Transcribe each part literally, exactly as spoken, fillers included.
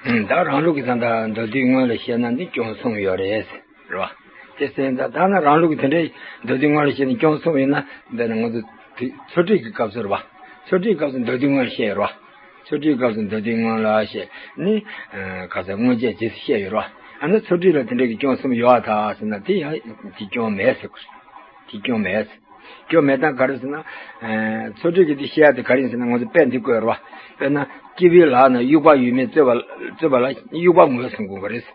ད་རང་ལུགས་ཀྱི་ད་ལྟ་མདོ་སྡེའི་ངོས་ལ་བཤད་ན་འདི་སྐྱོན་གསུམ་ཡོད་རེད། རེད་བ། དེ་སེམས་ད་ད་ན་རང་ལུགས་ཀྱི་དེ་འདྲའི་མདོ་སྡེའི་ངོས་ལ་བཤད་ན་སྐྱོན་གསུམ་ཡིན་ན་འདི་ན་ང་ཚོ་དེ་ཚུལ་ཁྲིམས་ཀྱི་སྐབས་སུ་རེད་བ། ཚུལ་ཁྲིམས་སྐབས་སུ་མདོ་སྡེའི་ངོས་ལ་བཤད་ཡོད་རེད་བ། ཚུལ་ཁྲིམས་སྐབས་སུ་མདོ་སྡེའི་ངོས་ལ་བཤད་ནི། ཁ་སང་དངོས་རྗེས་རྗེས་སུ་བཤད་ཡོད་རེད་བ། ཨ་ན་ཚུལ་ཁྲིམས་ལ་དེ་འདྲའི་གི་སྐྱོན་གསུམ་ཡོད་ཨ་ད་ཟེར་ན་དེ་ཡང་དེ་སྐྱོན་མེད་ཟེར་དགོས་རེད། དེ་སྐྱོན་མེད། སྐྱོན་མེད་སྟངས་ག་རེ་ཟེར་ན། ཚོ་སྒྲིག་གི་འདི་བཤད་ཡ་དེ་ག་རེ་ཟེར་ན་ང་ཚོ་དཔེ་འདི་བཀོད་རོགས། དཔེར་ན་སྐྱིད་པའི་ལག་ན་དབྱུག་པ་ཡོད་མེད་རྩོད་པ་རྩོད་པ་ལ་དབྱུག་པ་ངོས་བཟུང་དགོས་པ་རེད།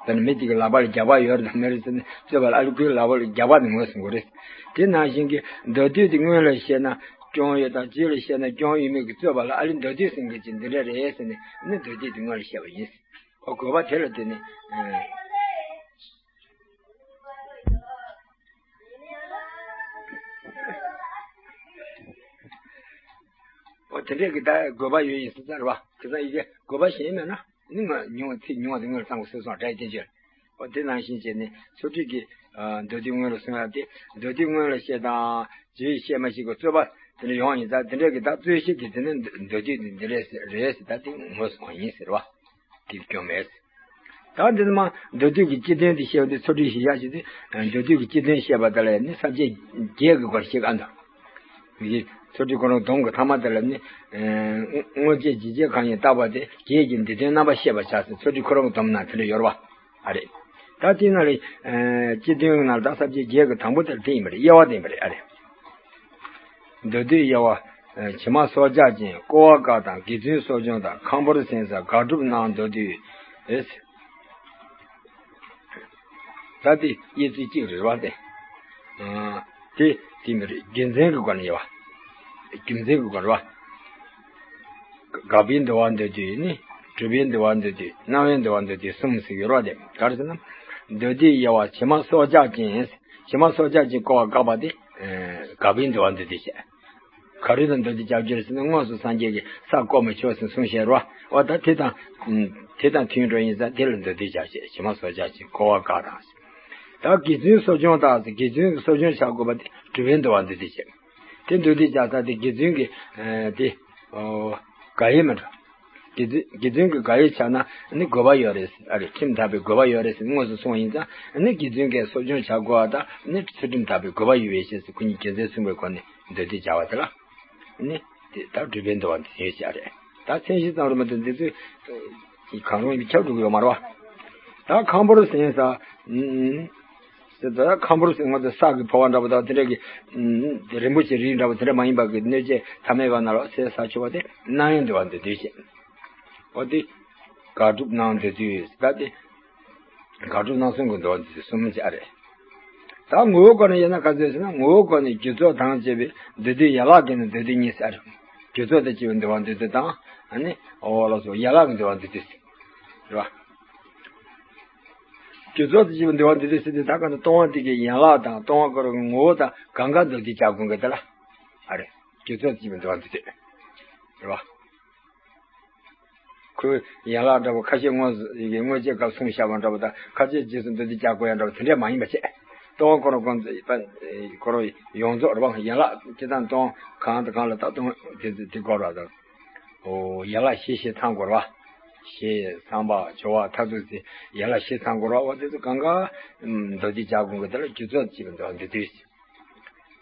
དཔེར་ན་མི་གཅིག་གི་ལག་པ་ལ་རྒྱགས་པ་ཡོད་རེད་དམ་མེད་རེད་ཟེར་ནས་རྩོད་པ་ལ་ཨ་ལུ་ཁོའི་ལག་པ་ལ་རྒྱགས་པ་དེ་ངོས་བཟུང་དགོས་རེད། དེ་ནང་བཞིན་གྱི་མདོ་སྡེ་དེ་སྔོན་ལ་བཤད་ན་སྐྱོན་ཡོད་དང་རྗེས་ལ་བཤད་ན་སྐྱོན་ཡོད་མེད་ཀྱི་རྩོད་པ་ལ་ཨ་ལུ་མདོ་སྡེ་ཟེར་མཁན་ཅིག་འདི་འདྲ་རེད་ཟེར་ནས་ནི་མདོ་སྡེ་དེ་སྔོན་ལ་བཤད་པ་ཡིན། ཁོ་དགོས་པ་དེ་ལ་བརྟེན་ནས། འོ་དེ་འདྲས་ཀྱི་ད་དགོས་པ་ཡོད་ཡིན་ཟེར་ཙང་རེད་བ། དེ་ཙང་ཡི་གེ་དགོས་པ་གཞན་མེད་ན་ནི་ང་ཉུང་ཚིག་ཉུང་བ་དེ་སྔོན་ལ་ཚང་གི་སོ་སོ་སྒྲ་ཡི་བསྟན་བཅོས། འོ་དེ་ནང་བཞིན་བྱས་ནས་ཚུལ་ཁྲིམས་ཀྱི་མདོ་སྡེ་སྔོན་ལ་གསུང་ཡ་དེ་མདོ་སྡེ་སྔོན་ལ་བཤད་དང་རྗེས་བཤད་མ་ཤེས་ཀྱི་རྩོད་པ་དེ་འདྲ་ཡོང་ཡིན་ཙང་དེ་འདྲས་ཀྱི་ད་རྩོད་གཞི་དེ་དེ་ནི་མདོ་སྡེ་དེ་འདི་རེད་ཟེར་རེད་ཟེར་ད་དེ་ངོས་སོང་ཡིན་ཟེར་བ། དེ་སྐྱོན་མེད། ད་འདི་ནི་མ་མདོ་སྡེ་གི་སྤྱི་དོན་དེ་བཤད་པ་དེ་ཚུལ་ཁྲིམས་ཞིབ་ཆ་ཞིག་དེ་མདོ་སྡེ་གི་སྤྱི་དོན་བཤད་པ་དེ་ལ་ནི་ས་བཅད་བརྒྱད་ཀྱི་སྐོར་ཞིག་ཨ་འདུག་མི་ཚུལ་ཁྲིམས་ཁོ་རང་སྡོམ་གྱི་ཐ་མ་དེ་ལ་ནི། དངོས་རྗེས་ཇི་བྱེད་གང་ཡིན་བརྟག་པ་དེ་བརྒྱད་ཀྱི་འདི་དོན་རྣམ་པ་བཤད་པར་བྱ་ཟེར་ཚུལ་ཁྲིམས་ཁོ་རང་གི་སྡོམ་ནང་དེ་འདྲ་ཡོད་རེད་བ། ཨ་རེད། ད་དེ་ན་ལས། སྤྱི་དོན་ནང་ད་ས་བཅད་བརྒྱད་ཀྱི་དང་པོ་དེ་ལ་དེ་ཡིན་པ་རེད། དབྱེ་བ་དེ་ཡིན་པ་རེད། ཨ་རེད། མདོ་སྡེའི་དབྱེ་བ། བྱེ་སྨྲ་སྲོག་ཆགས་ཅན་བསྐོར་བ་དཀའ་དང་དགེ་བཙུན་གསོ་སྦྱོང་དང་ཁམ་ཕོར་སེང་ས་དགག་སྒྲུབ་གནང་མདོ་སྡེའི། ད་དེ་དབྱེ་ཚུལ་གཅིག་རེད་བ་དེ། དེ་དེ་མི་རེད། རྒྱུ་མཚན་གྱི་སྒོ་ནས་དབྱེ་བ། རྒྱུ་མཚན་གྱི་སྒོ་ནས་བ། དགག་པའི་འདུལ་བ་མདོ་སྡེ་ནི། སྒྲུབ་པའི་འདུལ་བ་མདོ་སྡེ་སྣང་བའི་འདུལ་བ་མདོ་སྡེ་གསུམ་ཟེར་གྱི་ཡོད་རེད་བ་དེ་ག་རེ་ཟེར་ན། མདོ་སྡེའི་དབྱེ་བ་བྱེ་སྨྲ་སྲོག་ཆགས་ཅན། བྱེ་སྨྲ་སྲོག་ཆགས་ཅན་བསྐོར་བ་དཀའ་བ་དེ། དགག་པའི་འདུལ་བ་མདོ་སྡེ་བྱས། ག་རེ་ལ་མདོ་སྡེ་བྱ་རྒྱུ་རེད་ཟེར་ན་དངོས་སུ་སངས་རྒྱས་ཀྱིས་ས་བསྐོར་མི་ཆོག་ཟེར་གསུངས་བཞག་རེད་བ། འོ་ད་དེ་དང་། དེ་དང་མཐུན་འགྲོ་ཡིན་ཙང་དེ་ལ་མདོ་སྡེ་བྱ་བྱས་བྱེ་སྨྲ་སྲོག་ཆགས་ཅན་བསྐོར་བ་དཀའ་དང་། ད་དགེ་བཙུན་གསོ་སྦྱོང་དང་ཟེར་དགེ་བཙུན་གྱི་གསོ་སྦྱོང་བྱ་དགོས་པ་དེ་སྒྲུབ་པའི་འདུལ་བ་མདོ་སྡེ་བྱས། དེ་མདོ་སྡེ་བྱ་ས་དེ་དགེ་བཙུན་གྱི། དེ། དགག་དབྱེ་མི་འདྲ། དགེ་བཙུན་དགེ་བཙུན་གྱི་དགག་དབྱེ་བྱ་ན་ནི་དགོས་པ་ཡོད་རེད། ཨ་རེ་ཁྲིམས་དག་པའི་དགོས་པ་ཡོད་རེད་ཟེར་དངོས་སུ་གསུངས་པ་ཡིན་ཙང་ནི་དགེ་བཙུན་གྱིས་གསོ་སྦྱོང་བྱ་དགོས་པ་དང་ནི་ཚུལ་ཁྲིམས་དག་པའི་དགོས་པ་ཡོད་པའི་ཕྱིར་ཟེར་སྐུ་ཉིད་རྒྱུ་མཚན་གསུངས་པའི་སྒོ་ནས་མདོ་སྡེ་བྱ་བ་དེ་ལ། ནི་དེ་ལྟར་སྒྲུབ་པའི་འདུལ་བ་འདི་ཡོད་བྱ་རེད། ད་མཚན་གཞི་ཙམ་རེད་མ་གཏོགས་འདི་ཚོས་གང་རུང་ཁྱབ་འགྲོ་གི་ཡོད་མ་རེད་བ། ད་ཁམ་ཕོར་སེང་ས། ཟེར་ད་ཁམ་ཕོར་ཟེར་ང་ཚོ་ས་གི་ཕོ་བ་འདྲ་པོ་དང་དེ་འདྲ་གི། རིན་པོ་ཆེ་རིགས་འདྲ་པོ་དེ་འདྲ་མ་ཡིན་པ་གི་གནོད་བྱེད་ཐ་མལ་པ་ན་ལ་ཟས་ཟ་ཆོག་པ་དེ་སྣང་བའི་འདུལ་བ་འདི་འདོད་བྱེད། འོ་དེ། དགག་སྒྲུབ་གནང་འདོད་དུས་ད་དེ། དགག་སྒྲུབ་གནང་གསུམ་གྱི་འདུལ་བ་འདི་གསུམ་བྱ་རེད། ད་ངོ་བོའི་སྒོ་ནས་ཡིན་ན་ག་ཚོད་ཟེར་ན་ངོ་བོའི་སྒོ་ནས་རྒྱུ་ཚོགས་དང་བཅས་པའི་མདོ་སྡེ་ཡན་ལག་གི་ནི་མདོ་སྡེ་གཉིས་ཟེར། རྒྱུ་ཚོགས་དང་བཅས་པའི་འདུལ་བ་འདི་དེ་དང་ཨ་ནི་འོ་ལགས་སོ་ཡན་ལག་གི་འདུལ་བ་འདི་དེ་ཟེར། རེད་བ། རྒྱུ་ཚོགས་དང་བཅས་པའི་འདུལ་བ་འདི་དེ་ཟེར་དུས་ད་ག་ནི་སྟོང་པ་དེ་གའི་ཡན་ལག་དང་སྟོང་པ་ཁོ་རང་གི་ངོ་བོ་དང་གང་ག་མདོ་སྡེ་བྱ་དགོས་གི་དེ་ལ། ཨ་རེ། རྒྱུ་ཚོགས་དང་བཅས་པའི་འདུལ་བ་འདི་དེ། རེད་བ། ཁོའི་ཡན་ལག་འདྲ་པོ་ཁ་ཤས་དངོས་སུ་ཡི་གེ་དངོས་རྗེས་སྐབས་གསུངས་བཞག་པ་འདྲ་པོ་དང་ཁ་ཤས་རྗེས་སུ་མདོ་སྡེ་བྱ་དགོས་ཡ་འདྲ་པོ་དེ་འདྲས་མ་ཡིན་པ་བྱས། སྟོང་པ་ཁོ་རང་ཁོ་ཚོ་ཁོ་རང་ཡོངས་རྫོགས་རེད་བ། ཡན་ལག་སྤྱི་དང་སྟོང་གང་དང་གང་ལ་ད་སྟོང་དེ་དེ་སྐོར་བ་དང་། ཨོ་ཡན་ལག་བཞི་བཞི་ཚང་དགོས་རེད་བ། ཤེས་བསམ་པ་སྦྱོར་བ་མཐར་ཐུག་ཚེ་ཡན་ལག་བཞི་ཚང་དགོས་རེད་བ། དེ་ཚོ་གང་ག་མདོ་སྡེ་བྱ་དགོས་གི་དེ་ལ་རྒྱུ་ཚོགས་བྱེད་པ་འདུལ་བ་འདི་དུས།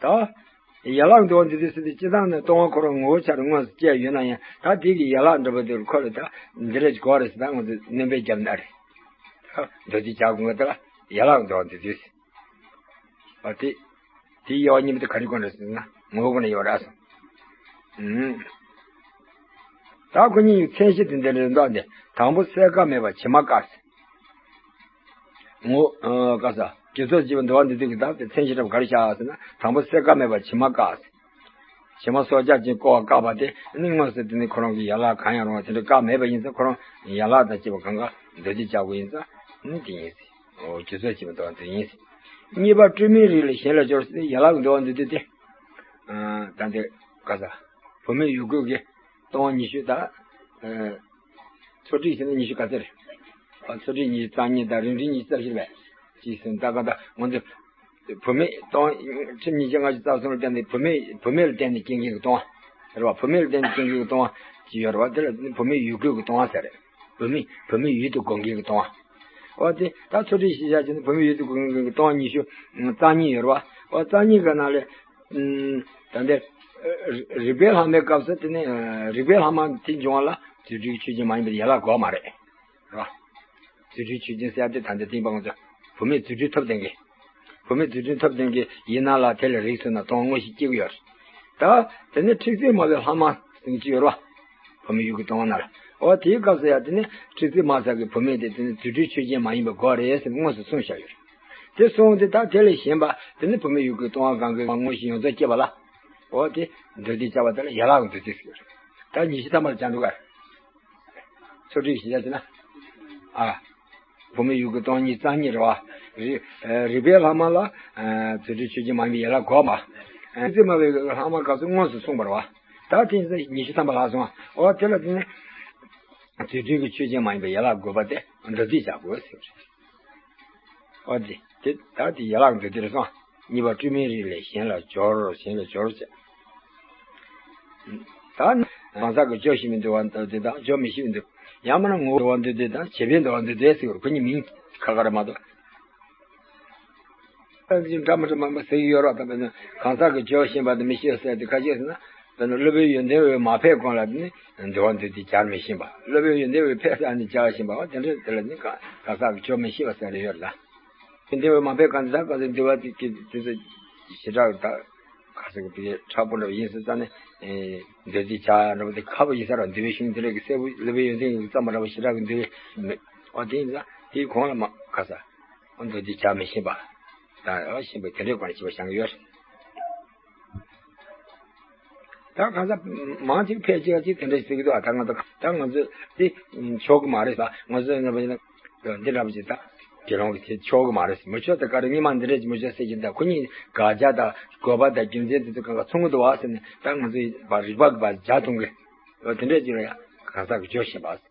ད། ཡན་ལག་འདུལ་བ་འདི་དུས་སུ་དེ་སྤྱི་བཏང་ནས་སྟོང་པ་ཁོ་རང་ངོ་བོ་ཆ་རུ་དངོས་སུ་སྐྱེས་ཡོད་ན་ཡང་ད་དེ་གི་ཡན་ལག་འདྲ་པོ་དེ་ཁོ་ལ་ད་འདི་རེད་གོ་རེད་ཟེར་ད་ང་ཚོས་སྣོན་པ་བརྒྱབ་ན་རེད། ད་མདོ་སྡེ་བྱ་དགོས་གི་དེ་ལ་ཡན་ལག་འདུལ་བ་འདི་དུས་སུ། ཨ་དེ། དེའི་དབྱེ་བ་གཉིས་པོ་དེ་ག་རེ་དགོས་རེད་ཟེར་ན་ངོ་བོ་ནས་ཡོད་རེད་སོང་། ཨུམ། ད་ཁོ་གཉིས་ཀྱི་མཚན་གཞི་དེ་འདི་འདྲ་འདུག་སྟེ་དང་པོ་སེལ་དཀའ་མེད་པ་ཕྱི་མ་དཀའ་ཟེར། ངོ་། ཨ་དཀའ་ས། རྒྱུ་ཚོགས་བྱེད་པ་འདུལ་བ་འདི་དུས་ཀྱི་ད་དེ་མཚན་གཞི་འདྲ་པོ་ག་རེ་བཞག་ཟེར་ན་དང་པོ་སེལ་དཀའ་མེད་པ་ཕྱི་མ་དཀའ་ཟེར། ཕྱི་མ་སྲོག་ཆགས་ཅན་བསྐོར་བ་དཀའ་བ་དེ་ནི་དངོས་སུ་དེ་ནི་ཁོ་རང་གི་ཡན་ལག་གང་ཡང་རུང་བ་དེ་འདྲ་དཀའ་མེད་པ་ཡིན་ཙང་ཁོ་རང་ཡན་ལག་དང་བཅས་པ་གང་ག་མདོ་སྡེ་བྱ་དགོས་ཡིན་ཙང་ནི་དེ་ཡིན་ཟེར། ཨོ་རྒྱུ་ཚོགས་བྱེད་པ་འདུལ་བ་འདི་ཡིན་ཟེར། གཉིས་པ་སྤྲོས་མེད་རིགས་ལ་གཞན་ལ་སྦྱོར་ཟེར་ཡན་ལག་འདུལ་བ་འདི་དུས་དེ། ད་འདི་ག་ས། བུད་མེད་ཡུལ་སྐོར་གྱི་སྟོང་པ་ཉི་ཤུ་དང་། ཚོ་ཁྲིམས་བྱས་ན་ཉི་ཤུ་ག་ཚོད་རེད། ཚོ་ཁྲིམས་ཉི་ཤུ་རྩ་གཉིས་དང་རིགས་མཐུན་ཉི་ཤུ་རྩ་བཞི་རེད་པས། ཅིག་ཟེར་ད་ག་ད་ང་ཚོ། བུད་མེད་སྟོང་ཁྲིམས་ཉི་ཤུ་ལྔ་བཅུ་རྩ་གསུམ་ལ་བརྟེན་ནས་བུད་མེད་བུད་མེད་ལ་བརྟེན་ནས་སྐྱེ་མཁན་གྱི་སྟོང་པ། རེད་བ། བུད་མེད་ལ་བརྟེན་ནས་སྐྱེ་མཁན་གྱི་སྟོང་པ་ཅིག་ཡོད་རེད་བ། དེ་ལ་བུད་མེད་ཡུལ་སྐོར་གྱི་སྟོང་པ་ཟེར་རེད། བུད་མེད་བུད་མེད་ཡུལ་དུ་དགོངས་མཁན་གྱི་ལྟུང་བ། འོ་དེ་ད་ཚུལ་ཁྲིམས་གཞི་བཞག་བྱས་ནས་བུད་མེད་ཡུལ་དུ་དགོངས་མཁན་གྱི་ལྟུང་བ་ཉི་ཤུ་རྩ་གཉིས་ཡོད་རེད་བ། འོ་རྩ་གཉིས་ཀྱི་ནང་ལས། ད་འདིར། རིག་པའི་ལྷག་མའི་སྐབས་སུ་དེ་ནི། རིག་པའི་ལྷག་མ་དེ་འབྱུང་བ་ལ་རྫུ་འཕྲུལ་གྱི་ཆོས་ཅན་མ་ཡིན་པའི་ཡན་ལག་དགོས་མ་རེད། རེད་བ། རྫུ་འཕྲུལ་ཆོས་ཅན་ཟེར་ཡ་དེ་ད་འདི་སྟེང་པ་ང་ཚོ་བུད་མེད་རྫུ་འཕྲུལ་ཐོབ་ལྡན་གྱི། བུད་མེད་རྫུ་འཕྲུལ་ཐོབ་ལྡན་གྱི་ཡིན་ན་ལ་དེ་ལ་རིགས་སུ་ན་ལྟུང་བ་དངོས་གཞི་སྐྱེ་གི་ཡོད་རེད། ད་དེ་ནི་འཁྲིག་སྲེད་མ་བའི་ལྷག་མ་ཟེར་གྱི་ཡོད་རེད་བ། བུད་མེད་ཡུལ་གྱི་ལྟུང་བ་ན་ལ། འོ་དེའི་སྐབས་སུ་ཡང་དེ་ནི་འཁྲིག་སྲེད་མ་ཟེར་གྱི་བུད་མེད་དེ་དེ་ནི་རྫུ་འཕྲུལ་ཆོས་ཅན་མ་ཡིན་པ་དགོས་རེད་ཟེར་དངོས་སུ་གསུངས་བཞག་ཡོད་རེད། དེ་གསུངས་ཏེ་ད་དེ་ལས་གཞན་པ་དེ་ནི་བུད་མེད་ཡུལ་གྱི་ལྟུང་བ་གང་གི་དངོས་གཞི་ཡོངས་རྫོགས་སྐྱེས་པ་ལ། འོ་དེ་མདོ་སྡེ་སྦྱར་བ་དེ་ལ་ཡན་ལག་གི་མདོ་སྡེ་ཟེར་གྱི་ཡོད་རེད། ད་ཉི་ཤུ་ཐམ་པ་ལ་སྦྱར་འདུག་ག། ཚུལ་ཁྲིམས་གཞི་བཞག་བྱས་ན། ཨ། བུད་མེད་ཡུལ་གྱི་ལྟུང་བ་ཉིད་རྩ་གཉིས་རེད་བ། རིག་རིག་པའི་ལྷག་མ་ལ། རྫུ་འཕྲུལ་ཆོས་ཅན་མ་ཡིན་པའི་ཡན་ལག་དགོས་པ། རྫུ་འཕྲུལ་མ་བའི་ལྷག་མ་སྐབས་སུ་དངོས་སུ་གསུངས་པ་རེད་བ། ད་དེ་ཉི་ཤུ་ཐམ་པ་ལྷག་སོང་བ། འོ་དེ་ལ་དེ་ནི། རྫུ་འཕྲུལ་གྱི་ཆོས་ཅན་མ་ཡིན་པའི་ཡན་ལག་དགོས་པ་དེ་མདོ་སྡེ་བྱ་དགོས་ཟེར་བ་རེད། འོ་དེ་དེ་ད་དེ་ཡན་ལག་མདོ་སྡེ་རེད་སོང་། གཉིས་པ་སྤྲོས་མེད་རིགས་ལས་གཞན་ལ་སྦྱོར་གཞན་ལ་སྦྱོར་བྱས། ད་ནི་གང་ཟག་གི་སྦྱོར་ཤེས་པའི་འདུལ་བ་འདོད་དེ་དང་སྦྱོར་མི་ཤེས་པའི་འདུལ། ཡང་མིན་ན་ངོ་བོའི་འདུལ་བ་འདོད་དེ་དང་བྱེད་པོའི་འདུལ་བ་འདོད་དེ་ཟེར་བར་ཁོ་གཉིས་མིང་ཁ་ཁ་རེད་མ་གཏོགས། ཨ་ནི་འདྲ་མི་འདྲ་མང་པོ་ཟེར་གྱི་ཡོད་རེད་བ། ད་དཔེར་ན་གང་ཟག་གི་སྦྱོར་ཤེས་པ་དང་མི་ཤེས་ཟེར་དེ་ཁ་ཤས་ཟེར་ན། དཔེར་ན་སློབ་དཔོན་ཡོན་ཏན་འོད་མ་ཕེབས་གོང་ལ་ནི་འདུལ་བ་འདོད་དེ་སྦྱར་མི་ཤེས་པ། སློབ་དཔོན་ཡོན་ཏན་འོད་ཕེབས་ས་ནི་སྦྱར་ཤེས་པ། འོ་དེ་འདྲ་དེ་ལ་ནི་གང་གང་ཟག་གི་སྦྱོར་མི་ཤེས་པ་ཟེར་ཡོད་རེད་ད། དེ་འདྲ་བའི་མ་ཕེབས་གང་ཟག་ག་ཚོད་འདུལ་བ་དེ་གི་དེ་ཚོ་ཞེ་དྲག་ད་ག་ཚོད་ཀྱི་དྲག་པོ་འདྲ་བ་ཡིན་ཟེར་ཙང་ནས། ཨེ། འདོད་དེ་བྱ་འདྲ་བ་དེ་ཁག་པོ་ཡིན་ས་ར། འདུལ་བའི་གཞུང་དེ་འདྲ་གི་གསལ་པོ་སློབ་དཔོན་ཡོན་ཏན་གྱི་བརྩམས་པ་འདྲ་བ་ཞེ་དྲག་གི་འདུལ་བའི་མེད། འོ་དེ་ཡིན་ཙང་དེའི་གོང་ལ་མ་ག་ས། འདོད་དེ་བྱ་མི་ཤེས་པ། ད་ཨ་ཤེས་པ་དེ་འདྲའི་སྒོ་ནས་ཤེས་པ་བྱང་གི་ཡོད། ད་གང་ཟག་མང་ཅིག་ཕལ་ཆེར་ཅིག་དེ་འདྲ་ཞིག་ཟེར་གྱི་འདུག་ཨ་ད་ང་ཚོ་ད་ང་ཚོས་དེ་ཆོག་གི་མ་རེད་ཟེར། ང་ཚོས་ཡིན་ན་འདི་འདྲ་པོ་ཅིག་ད་དགེ་སློང་གི་དེ་ཆོག་གི་མ་རེད་ཟེར། མི་ཆོག་ད་ག་རེ་སྔོན་མ་འདི་འདྲ་ཅིག་མི་ཆོག་ཟེར་གྱི་འདུག་ཁོ་གཉིས་དགག་བྱ་དང་དགོས་པ་དང་རྒྱུ་མཚན་དེ་ཚོ་གང་ག་མཚུངས་གི་འདུག་བ་ཟེར་ནས་ད་ང་ཚོས་རིགས་པ་གི་བར་སྦྱར་ཐུབ་གི། འོ་དེ་འདྲ་ཅིག་ལ་ཡང་གང་ཟག་གི་སྦྱོར་ཤེས་པ་ཟེར།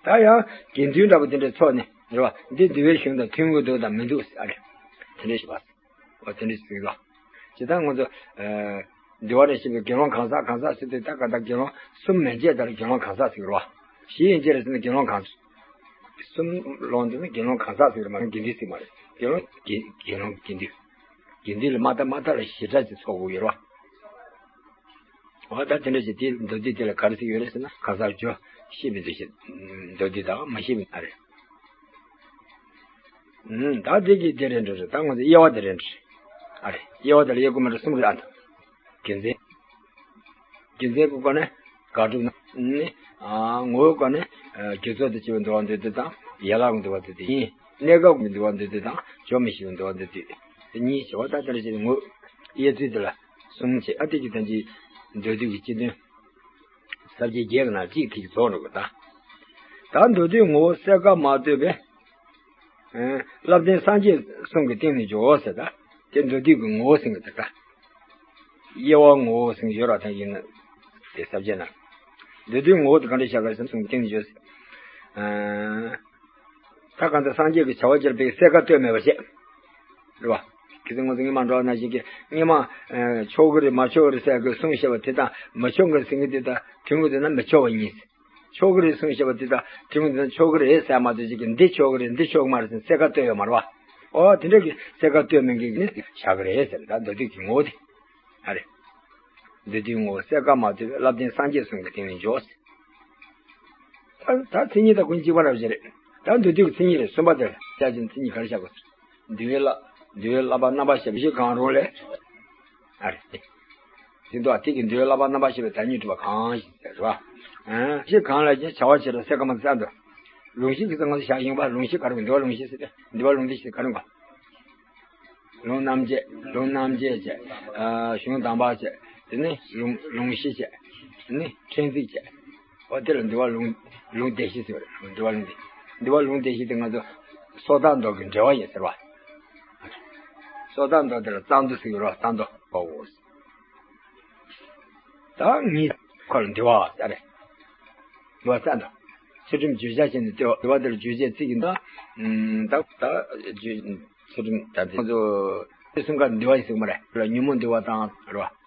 ད་ཡང་དགེ་འདུན་འདྲ་པོ་དེ་འདྲ་ཚོགས་ནས་རེད་བ། འདི་འདུལ་བའི་གཞུང་དང་མཐུན་གྱི་འདུག་དང་མི་འདུག་ཟེར་ཨ་རེད། དེ་འདྲ་ཞིག་བ། འོ་དེ་འདྲ་ཞིག་ཟེར་གི་རེད། ཇི་ལྟར་ང་ཚོ་ཨ་འདུལ་བ་ནས་བཤད་པའི་དགེ་སློང་གང་ཟག་གང་ཟག་ཟེར་དུས་ད་ག་ད་དགེ་སློང་གསུམ་མན་ཆད་ལྟར་དགེ་སློང་གང་ཟག་ཟེར་གི་རེད་བ། བཞི་ཡན་ཆད་ལ་ཟེར་ན་དགེ་སློང་གང་། གསུམ་ལོངས་དེ་ནི་དགེ་སློང་གང་ཟག་ཟེར་གི་རེད་མ་གཏོགས་དགེ་འདུན་ཟེར་མ་རེད། དགེ་སློང་དགེ་དགེ་སློང་དགེ་འདུན། དགེ་འདུན་ལ་མ་མཐའ་མ་མཐའ་ལ་ཞེ་དྲག་ཅིག་ཚོགས་དགོས་ཡོད་རེད་བ། འོ་ད་དེ་འདྲ་ཞིག་དེ་མདོ་སྡེ་དེ་ལ་ག་རེ་ཟེར་ཡོད་རེད་ཟེར་ན་གང་ཟག་སྦྱོར་ཤེས་པའི་འདུ་ཤེས་མདོ་སྡེ་དང་མ་ཤེས་པའི་ཨ་རེད། ཨུམ་ད་དེ་གི་དེ་རེད་འགྲོ་རེད། ད་ང་ཚོ་དབྱེ་བ་དེ་རེད་འགྲོ་རེད། ཨ་རེད། དབྱེ་བ་དེ་ལ་དབྱེ་དགོས་མི་འགྲོ་གསུམ་རེད་ཨ་ད། རྒྱུ་མཚན། རྒྱུ་མཚན་གྱི་སྒོ་ནས་དགག་སྒྲུབ་ན་ནི། ཨ་ངོ་བོའི་སྒོ་ནས་ཨ་རྒྱུ་ཚོགས་དང་བཅས་པའི་འདུལ་བ་འདོད་དེ་དང་ཡན་ལག་གི་འདུལ་བ་འདོད་དེ་ཡིན། གནས་སྐབས་ཀྱི་འདུལ་བ་འདོད་དེ་དང་སྦྱོར་མི་ཤེས་པའི་འདུལ་བ་འདོད་དེ། དེ་གཉིས་བྱེད་པ་ད་དེ་འདྲ་བྱས་ངོ་། དབྱེ་ཚུལ་དེ་ལ་གསུམ་བྱས་ཨ་དེ་གི་དོན་གྱི་མདོ་སྡེ་གི་སྤྱི་དོན། ས་བཅད་བརྒྱད་ཀྱི་ནང་གཅིག་དེ་གི་རྫོགས་འགྲོ་གི་ད། ད་མདོ་སྡེའི་ངོ་བོ་གསལ་ཁ་མ་ཐོབ་པས། ཨ་བསླབ་ལྡན་སངས་རྒྱས་གསུམ་གྱི་སྟེང་ནས་འཇོག་ཟེར་ད། དེ་མདོ་སྡེ་གི་ངོ་བོ་ཟེར་གི་ད་ད། དབྱེ་བ་ངོ་བོ་ཟེར་གི་ཡོད་ར་ད་ཡིན་ན། དེ་ས་བཅད་ན། མདོ་སྡེའི་ངོ་བོ་དེ་ག་འདྲ་བཞག་ག་རེ་ཟེར་ན་གསུམ་གྱི་སྟེང་ནས་འཇོག་ཟེར། ཨ་ད་གང་ལྟར་སངས་རྒྱས་ཀྱི་བྱ་བ་སྤྱད་པའི་གསལ་ཁ་གཏོད་མེད་པ་བྱས། རེད་བ། ཁྱེད་ཚོ་ང་ཚོ་སྔོན་མ་འགྲོ་བ་ནང་བཞིན་གྱི་སྔོན་མ་ཨ་ཆོག་གི་རེད་མ་ཆོག་གི་རེད་ཟེར་གི་གསུང་བཤད་པ་དེ་དང་མ་ཆོག་གི་ཟེར་གི་དེ་དང་དྲན་གི་འདུག་ན་མི་ཆོག་པ་ཡིན། ཆོག་གི་རེད་གསུང་བཤད་པ་དེ་དང་དྲན་གི་འདུག་ན་ཆོག་གི་རེད་ཟེར་མ་གཏོགས་ཅིག་གི་འདི་ཆོག་གི་རེད་འདི་ཆོག་གི་མ་རེད་ཟེར་གསལ་ཁ་གཏོད་ཡོད་མ་རེད་བ། ཨོ་དེ་འདྲ་གི་གསལ་ཁ་གཏོད་མེད་མཁན་གྱི་ནི་བཞག་གི་རེད་ཟེར་ད་མདོ་སྡེ་གི་ངོ་བོ་དེ། ཨ་རེད། མདོ་སྡེའི་ངོ་བོ་གསལ་ཁ་མ་ཐོབ་པས་བསླབ་ལྡན་སངས་རྒྱས་གསུམ་གྱི་སྟེང་ནས་འཇོག་ད་ད་མཚན་ཉིད་དང་ཀུན་གཅིག་པ་འདྲ་བ་ཞིག་རེད། ད་མདོ་སྡེ་གི་མཚན་ཉིད་རེད། གསུམ་པ་དེར་བྱ་ཅན་མཚན་ཉིད་ག་རེ་བཞག་དགོས། འདུལ་བའི་བསླབ་འདུལ་བའི་བསླབ་པ་རྣམ་པ་བཞི་བཞི་གང་རུང་ལས། ཨ་རེད། དེ་འདུག་ཨ་དེ་གི་འདུལ་བའི་བསླབ་པ་རྣམ་པ་བཞི་པའི་བདག་ཉིད་གྲུབ་པ་གང་ཞིག་ཟེར་བ། ཨ་བཞི་གང་ལ་ཡང་བྱ་བ་བྱེད་རུང་གསལ་ཁ་མ་གསལ་འདུག་ལུང་གཞི་གི་ཚང་མ་བཞག་ཡིན་པ་ལུང་གཞི་ག་རེ་འདུལ་བ་ལུང་གཞི་ཟེར་ཏེ་འདུལ་བ་ལུང་སྡེ་ཞིག་ག་རེ་འགོ། ལུང་རྣམ་འབྱེད། ལུང་རྣམ་འབྱེད་བྱས། ཨ་གཞུང་དང་པ་བྱས། དེ་ནས་ལུང་ལུང་གཞི་བྱས། དེ་ནས་ཕྲན་ཚེགས་བྱས། འོ་དེ་ལ་འདུལ་བ་ལུང་ལུང་སྡེ་བཞི་ཟེར་བ་རེད། འདུལ་བ་ལུང་སྡེ། འདུལ་བ་ལུང་སྡེ་བཞི་དེ་ང་ཚོ་སོ་ཐར་མདོ་གི་འགྲེལ་པ་ཡིན་ཟེར་བ། སོ་ཐར་མདོ་དེ་ལ་རྩ་མདོ་ཟེར་གྱི་རེད་བ། རྩ་མདོ་པའོ། ད་ངས་ཁོ་ལ་འདུལ་བ་ཟེར་རེད། འདུལ་བ་རྩ་མདོ། ཚུལ་ཁྲིམས་བརྗོད་བྱ་བྱས་ནས་འདུལ་བ་འདུལ་བ་དེ་ལ་བརྗོད་བྱའི་ཚིག་གི་མདོ། ད་ད་བརྗོད། ཚུལ་ཁྲིམས་ད་དེ་ང་ཚོ་དེ་གསུམ་ཀ་འདུལ་བ་ཡིན་ཟེར་གྱི་མ་རེད་ལ། ཉོན་མོངས་འདུལ་བ་དང་རེད་བ།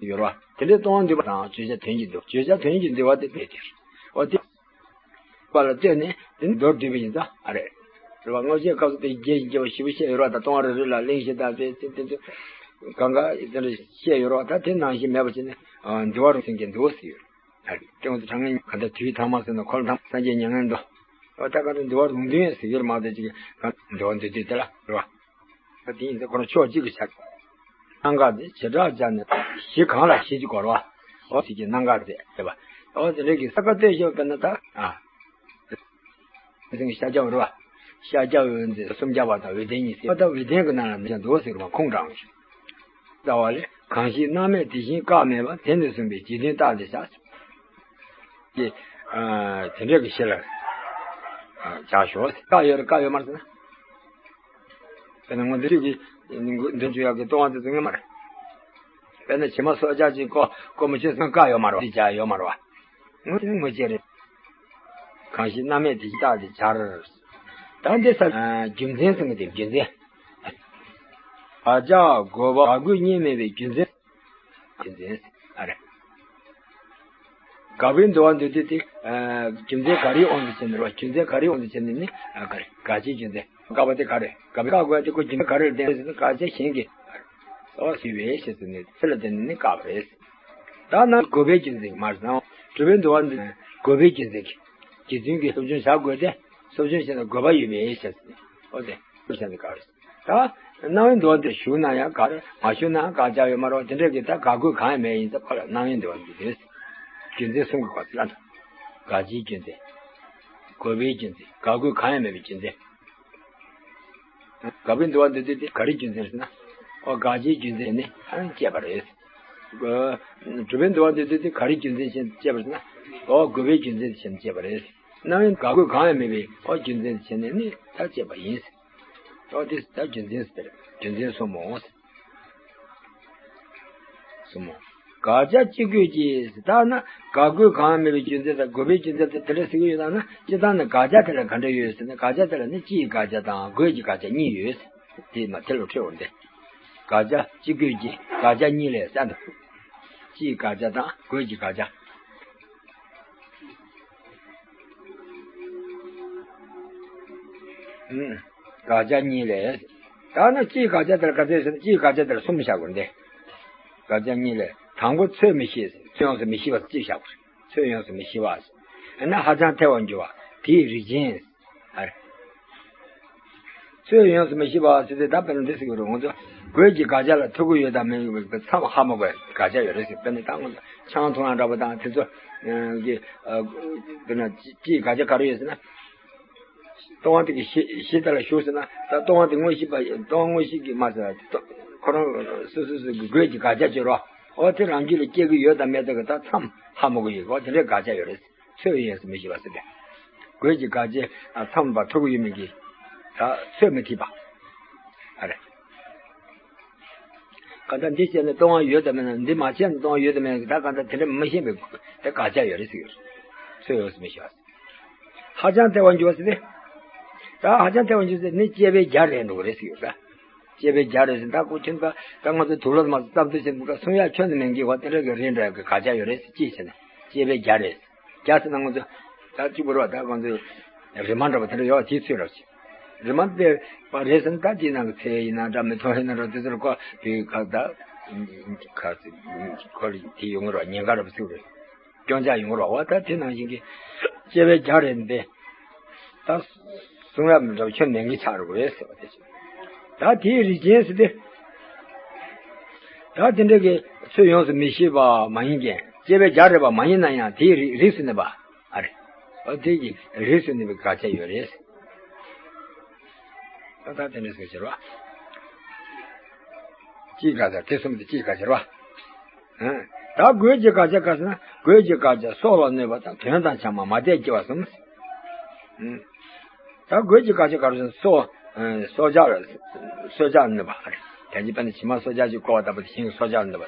ཡོད་རེད་བ། དེ་འདྲའི་ལྟུང་བ་འདུལ་བ་དང་བརྗོད་བྱ་དོན་གྱི་འདུལ་བ། བརྗོད་བྱ་དོན་གྱི་འདུལ་བ་དེ་དཔེ་དེ་རེད། འོ་དེ། པ་ལ་བལྟས་ནས་དེ་མདོར་བསྡུས་པ་ཡིན་ཙང་ཨ་རེད། རེད་བ། དངོས་བཤད་སྐབས་སུ་དེ་རྒྱས་ཤིང་རྒྱས་པ་ཞིབ་པོ་བཤད་ཡོད་རེད་བ། ད་ལྟུང་བ་རེ་རེ་ལ་གླེང་གཞི་དང་དེ་དེ་དེ་ཚོ་གང་ག་དེ་འདྲ་བཤད་ཡོད་རེད་བ། ད་དེ་ནང་བཞིན་མེད་པ་བྱས་ནས་འདུལ་བ་རུང་སེམས་ཀྱི་འདུལ་བ་ཟེར་ཡོད་རེད། ད་དེ་འོང་དུ་གྲངས་ངེས་ག་ད་དུས་ཐ་མ་ཟེར་ན་འཁོར་ཐ་མ་སངས་རྒྱས་མྱ་ངན་འདུལ་བ། ད་ག་ད་འདུལ་བ་རུང་སྟོན་ཟེར་གྱི་རེད་མ་གཏོགས་ཅིག་ག་འདུལ་བ་འདུལ་དུས་དེ་ལ་རེད་བ། དེ་ཡིན་ཚེ་ཁོ་རང་ཕྱོགས་གཅིག་གི་ཆ། སྣང་ག་དེ་བྱེ་བྲག་སྦྱར་ནས་གཞི་གང་ལ་གཞི་གཅིག་གོ་རེད་བ། འོ་ཟེར་གྱི་སྣང་ག་དེ་རེད་བ། འོ་དེ་འདྲ་གི་ས་ཀ་ཏོས་ཤོག་དཔེར་ན་ད་ཨ། ཤཱཀྱ་འོད་རེད་བ། ཤཱཀྱ་འོད་འདི་སུམ་བརྒྱ་པ་དང་འོད་ལྡན་གཉིས་ཟེར་བ་དང་འོད་ལྡན་གྱི་ནང་ལ་འདི་ཀྱང་འདུག་ཟེར་བ་ཁུངས་དྲངས་ཤིང་། ལྟ་བ་ལས་གང་ཞིག་སྣང་མེད་དེ་བཞིན་བཀག་མེད་པ་དེ་ནས་གསུངས་པའི་འཇིག་རྟེན་རྟགས་འདི་བཞག་ཀྱི། ཨ། དེ་འདྲ་གི་ཤེས་ལ་ཨ། བཞག་ཞོག་བཀག་ཡོད་རེད་བཀག་ཡོད་མ་རེད་ཟེར་ན། དཔེར་ན་ངོ་འདི་ཀྱི་འདོན་བཅུག་ཡག་གི་ལྟུང་བ་དེ་ཚོ་ངེས་མ་རེད། དཔེར་ན་བྱེ་མ་སོ་སྐྱ་ཅིག་ཀོ་ཀོ་མི་ཆོད་སོང་བཀག་ཡོད་མ་རེད་བ། འདི་བྱ་ཡོད་མ་རེད་བ། ངོ་དེ་ནི་ངོ་བཅད་རེད། གང་ཞིག་སྣང་མེད་དེ་ཞིག་རྟགས་དེ་སྦྱར། ད་འདི་ས་རྒྱུ་མཚན་ཟེར་གི་དེ་རྒྱུ་མཚན། དགག་བྱ་དགོས་པ་དགག་དགོས་གཉིས་མེད་པའི་རྒྱུ་མཚན། རྒྱུ་མཚན་ཨ་རེད། དགག་པའི་འདུལ་བ་འདོད་དུས་དེ། རྒྱུ་མཚན་ག་རེའི་དབང་དུ་བྱས་ནས་རེད་བ། རྒྱུ་མཚན་ག་རེའི་དབང་དུ་བྱས་ནས་ནི་ཨ་ག་རེ་དགག་བྱའི་རྒྱུ་མཚན། དགག་པ་དེ་ག་རེ་དགག་པའི་བཀག་དགོས་དེ་ཁོ་རྒྱུ་མཚན་ག་རེ་ལྡན་ཟེར་ན་དགག་བྱ་གཞན་གྱི་ཨ་རེ་གསོལ་བ་ཟེར་བའི་ཞེས་ཟེར་ནས་ཚེ་ལ་བརྟེན་ནས་ནི་བཀག་པ་རེད། ད་ནང་དགོས་པའི་རྒྱུ་མཚན་མར་སྣང་སྒྲུབ་པའི་འདུལ་བ་འདི་དགོས་པའི་རྒྱུ་མཚན་གྱི་རྒྱུ་མཚན་གྱི་སློབ་སྦྱོང་བྱ་དགོས་ཏེ་སློབ་སྦྱོང་བྱས་ན་དགོས་པ་ཡོད་པའི་ཞེས་ཟེར་ནས་འོ་དེ་སློབ་བྱ་ནི་བཀག་རེད། ད་སྣང་བའི་འདུལ་བ་འདི་ཞུགས་ན་ཡང་དགག་མ་ཞུགས་ན་དགག་བྱ་ཡོད་མ་རེད་བ། དེ་འདྲ་གི་ད་དགག་དགོས་གང་ཡང་མེད་ཡིན་ཙང་ཁོ་ལ་སྣང་བའི་འདུལ་བ་འདི་རེད། རྒྱུ་མཚན་གསུམ་གྱི་སྐོར་ལ་དགག་བྱའི་རྒྱུ་མཚན། དགོས་པའི་རྒྱུ་མཚན། དགག་དགོས་གང་ཡང་མེད་པའི་རྒྱུ་མཚན། དགག་པའི་འདུལ་བ་འདི་ལྟོས་ཏེ་ག་རེ་རྒྱུ་མཚན་ཟེར་ན། ཨོ་དགག་བྱའི་རྒྱུ་མཚན་ནི་ཨ་ནི་བཅད་པ་རེད། སྒྲུབ་པའི་འདུལ་བ་འདི་ལྟོས་ཏེ་ག་རེ་རྒྱུ་མཚན་ཞེས་བཅད་པ་ཟེར་ན། ཨོ་དགོས་པའི་རྒྱུ་མཚན་ཞེས་བཅད་པ་རེད། སྣང་བའི་དགག་དགོས་གང་ཡང་མེད་པའི་ཨོ་རྒྱུ་མཚན་ཞེས་ནས་ནི་ད་བཅད་པ་ཡིན། ཨོ་དེ་ད་རྒྱུ་མཚན་ཟེར། རྒྱུ་མཚན་གསུམ་མོ། གསུམ་མོ། དགག་བྱ་ཅི་དགོས་ཀྱི་ཟེར་ད་ན་དགག་དགོས་གང་མེད་པའི་རྒྱུ་མཚན་དང་དགོས་པའི་རྒྱུ་མཚན་དེ་དེ་འདྲ་ཟེར་གྱི་ཡོད་ན་ན་སྤྱིར་བཏང་ནི་དགག་བྱ་དེ་ལ་ག་འདྲ་ཡོད་ཟེར་ན་དགག་བྱ་དེ་ལ་ནི་སྤྱིའི་དགག་བྱ་དང་དགོས་ཀྱི་དགག་བྱ་གཉིས་ཡོད་ཟེར། དེ་མ་དེ་ལ་འཕྲོས་འོང་སྟེ། དགག་བྱ་ཅི་དགོས་ཀྱི་དགག་བྱ་གཉིས་ལས་ཟེར་འདུག་སྤྱིའི་དགག་བྱ་དང་དགོས་ཀྱི་དགག་བྱ། ཨུམ། དགག་བྱ་གཉིས་ལས། ད་ནི་སྤྱིའི་དགག་བྱ་དེར་ག་ཚད་ཟེར་ན་སྤྱིའི་དགག་བྱ་དེར་གསུམ་བཞག་དགོས་ཏེ། དགག་བྱ་གཉིས་ལས་དང་པོ་ཚོད་མི་ཤེས་ཚོད་ཡོངས་སུ་མི་ཤེས་པ་གཅིག་བཞག་དགོས། ཚོད་ཡོངས་སུ་མི་ཤེས་པ། ཨ་ན་ཧ་ཅང་ཐལ་བར་འགྱུར་བ་དེའི་རིགས་ཅན། ཨ་རེ། ཚོད་ཡོངས་སུ་མི་ཤེས་པ་ཟེར་ཏེ་ད་དཔེར་ན་འདི་ཟེར་གྱི་རེད་ང་ཚོ། དགོས་ཀྱི་དགག་བྱ་ལ་ཐུག་གི་ཡོད་དམ་མེད་པའི་མཚམས་ཧ་མ་གོ་བའི་དགག་བྱ་ཡོད་རེད་ཟེར་དཔེར་ན་ད་ང་ཚོ་ཆང་འཐུང་ཡག་འདྲ་པོ་དང་དེ་ཚོ་གི་དཔེར་ན་སྤྱིའི་དགག་བྱ་ག་རེ་ཡོད་ཟེར་ན། ལྟུང་བ་དེ་གི་གཞི་གཞི་དེ་ལ་ཞུགས་ཟེར་ན་ད་ལྟུང་བ་དེ་དངོས་གཞི་པ་ལྟུང་བ་དངོས་གཞི་གི་མ་ཟེར་ཁོ་རང་སོ་སོ་སོ་གི་དགོས་ཀྱི་དགག་བྱ་བྱེད་རོགས་འོ་དེ་རང་རྒྱུད་ལ་སྐྱེ་གི་ཡོད་དམ་མེད་དམ་གི་ད་མཚམས་ཧ་མ་གོ་ཡི་འོ་དེ་འདྲའི་དགག་བྱ་ཡོད་རེད། ཚོད་ཡོངས་སུ་མི་ཤེས་པ་ཟེར་ཏེ། དགོས་ཀྱི་དགག་བྱ་མཚམས་པ་ཐུག་གི་ཡོད་མེད་ཀྱི། ད་ཚོད་མི་ཐིག་པ། ཨ་རེ། གང་ལྟར་འདི་བྱས་ནས་ལྟུང་བ་ཡོད་དམ་མེད་ན་འདི་མ་བྱས་ནས་ལྟུང་བ་ཡོད་དམ་མེད་ན་ད་གང་ལྟར་དེ་འདྲ་མི་ཤེས་པའི་དེ་དགག་བྱ་ཡོད་རེད་ཟེར་གྱི་ཡོད་རེད། ཚོད་ཡོངས་སུ་མི་ཤེས་པ། ཧ་ཅང་ཐལ་བར་འགྱུར་བ་ཟེར་ཏེ། ད་ཧ་ཅང་ཐལ་བར་འགྱུར་ཟེར་ནི་དཔྱད་པའི་རྒྱ་རེད་འགྲོ་གི་རེད་ཟེར་གྱི་ཡོད་རེད། དཔྱད་པའི་རྒྱ་རེད་ཟེར་ད་ཁོ་ཁྱོད་ད་ད་ང་ཚོ་དུག་ལོག་མ་བསམ་ཚུལ་བྱེད་འདུག་ག་སུང་ཡ་ཁྱོད་ནི་མེད་གི་བ་དེ་འདྲ་གི་རིགས་འདྲ་གི་དགག་བྱ་ཡོད་རེད་ཟེར་ཅི་བྱས་ནས་དཔྱད་པའི་རྒྱ་རེད། རྒྱ་ཟེར་ན་ང་ཚོ་ད་གཅིག་པུ་རེད་བ་ད་ང་ཚོ་རི་མ་འདྲ་བ་དེ་འདྲ་ཡོད་བ་དེའི་ཚོད་རེད་བ། རི་མ་དེ་བ་རེད་ཟེར་ན་ད་དེའི་ནང་གི་ཚད་ཡིན་ན་འདྲ་མི་ཐོག་ཡིན་ན་འདྲ་དེ་ཚོར་ཁོ་དེ་ཁ་ད་ཁ་ཁོ་དེ་ཡོང་གི་རེད་བ་ཉེན་ཁ་འདྲ་བ་ཚིག་རེད། སྐྱོན་ཆ་ཡོང་རོགས་བ་ད་དེ་ནང་བཞིན་གྱི་དཔྱད་པའི་རྒྱ་རེད་འདི། ད་གསུང་རབ་མི་འདྲ་བ་ཁྱོད་ནན་གྱི་ཆགས་རོགས་རེད་ཟེར་བ་དེ་བཞིན། ད་དེའི་རིགས་ཅན་ཟེར་ཏེ། ད་དེ་འདྲ་གི་ཚོད་ཡོངས་སུ་མི་ཤེས་པ་མ་ཡིན་ཀྱང་དཔྱད་པའི་རྒྱ་རེད་པ་མ་ཡིན་ན་ཡང་དེའི་རིགས་རིགས་སུ་གནས་པ་ཨ་རེ། ཨ་དེ་གི་རིགས་སུ་གནས་པའི་དགག་བྱ་ཡོད་རེད། ད་ད་དེ་འདྲ་ཟེར་ཕྱིར་བ། སྤྱིའི་དགག་བྱ་དེ་གསུམ་དེ་སྤྱིའི་དགག་བྱ་རེད་བ། ད་དགོས་ཀྱི་དགག་བྱ་ག་ཟེར་ན་དགོས་ཀྱི་དགག་བྱ་སྲོག་ལ་གནོད་པ་དང་དོན་དང་བྱ་མ་མ་དད་སྐྱེ་བ་གསུམ། ད་དགོས་ཀྱི་དགག་བྱ་ག་ཟེར་ན་སྲོག་སྲོག་ཆགས་སྲོག་ཆགས་གནོད་པ་རེད། དེ་ཅི་དཔེར་ན་བྱེ་མ་སྲོག་ཆགས་ཀྱི་བསྐོར་བ་ལྟ་བུ་དེ་གཞན་གྱི་སྲོག་ཆགས་གནོད་པ་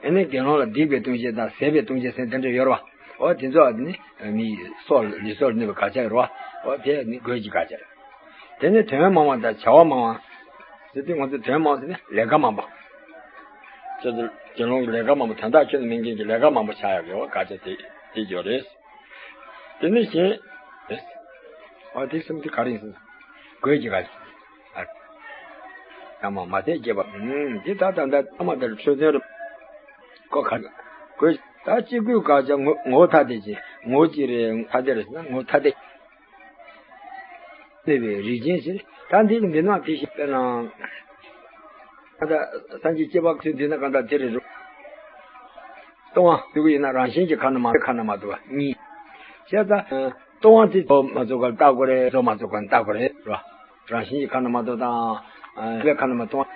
རེད། ཨེ་ནས་དགེ་སློང་ལ་སྡིག་པའི་ལྟུང་བྱེད་དང་ཟད་པའི་ལྟུང་བྱེད་ཟེར་དེ་འདྲ་ཡོད་རེད་བ། འོ་དེ་ཚོ་ནི་མིའི་སྲོག་ལུས་སྲོག་ལ་གནོད་པའི་དགག་བྱ་ཡོད་རེད་བ། འོ་དེ་ནི་དགོས་ཀྱི་དགག་བྱ་རེད། དེ་ནི་དོན་མང་བ་དང་བྱ་བ་མང་བ། ཟེར་དུས་ང་ཚོ་དོན་མང་ཟེར་ནས་ལས་ཀ་མང་པོ། ཁྱོད་ཚོ་དགེ་སློང་གི་ལས་ཀ་མང་པོ་དོན་དག་ཁྱོད་ཚོ་མི་འགན་གྱི་ལས་ཀ་མང་པོ་བྱ་ཡག་གི་འོ་དགག་བྱ་དེ་དེ་ཡོད་རེད། དེ་ནི་གཞན། རེད། ཨ་དེ་གསུམ་དེ་ག་རེ་ཡིན་ཟེར་ན། དགོད་ཀྱི་ག་རེ། ཨ། ཡང་མ་མ་དད་བརྒྱད་པ། ཨུམ། འདི་ད་ད་ད་ཐ་མ་དེར་ཆོས་ཚན་རུ། ཀོ་ག་རེ། དགོད། ད་གཅིག་དགོད་དགག་བྱ་ངོ་ངོ་བོ་ཐ་དད་ཅན། ངོ་བོ་གཅིག་རེད། ཐ་དད་རེད་ཟེར་ན་ངོ་བོ་ཐ་དད། གནས་པའི་རིགས་ཅན་ཟེར། ད་འདི་གི་འདི་ན་དེ་བཞིན་དཔེར་ན། ད་ལྟ་སངས་རྒྱས་བསྐྱེད་པ་ཚུལ་འདི་ན་གང་ལྟར་དེ་རེད་རུང་། ལྟུང་བ་དེ་གི་ཡིན་ན་རང་བཞིན་གྱིས་ཁ་ན་མ་ཁ་ན་མ་ཐོ་བ་གཉིས། བྱས་ཙང་ལྟུང་བ་དེ་རྫོགས་མ་རྫོགས་ག་ལ་བརྟག་དགོས་རེད། རྫོགས་མ་རྫོགས་ག་ལ་བརྟག་དགོས་རེད་རོ། རང་བཞིན་གྱིས་ཁ་ན་མ་ཐོ་དང་། ཨ་ལྟུང་བ་ཁ་ན་མ་ལྟུང་བ།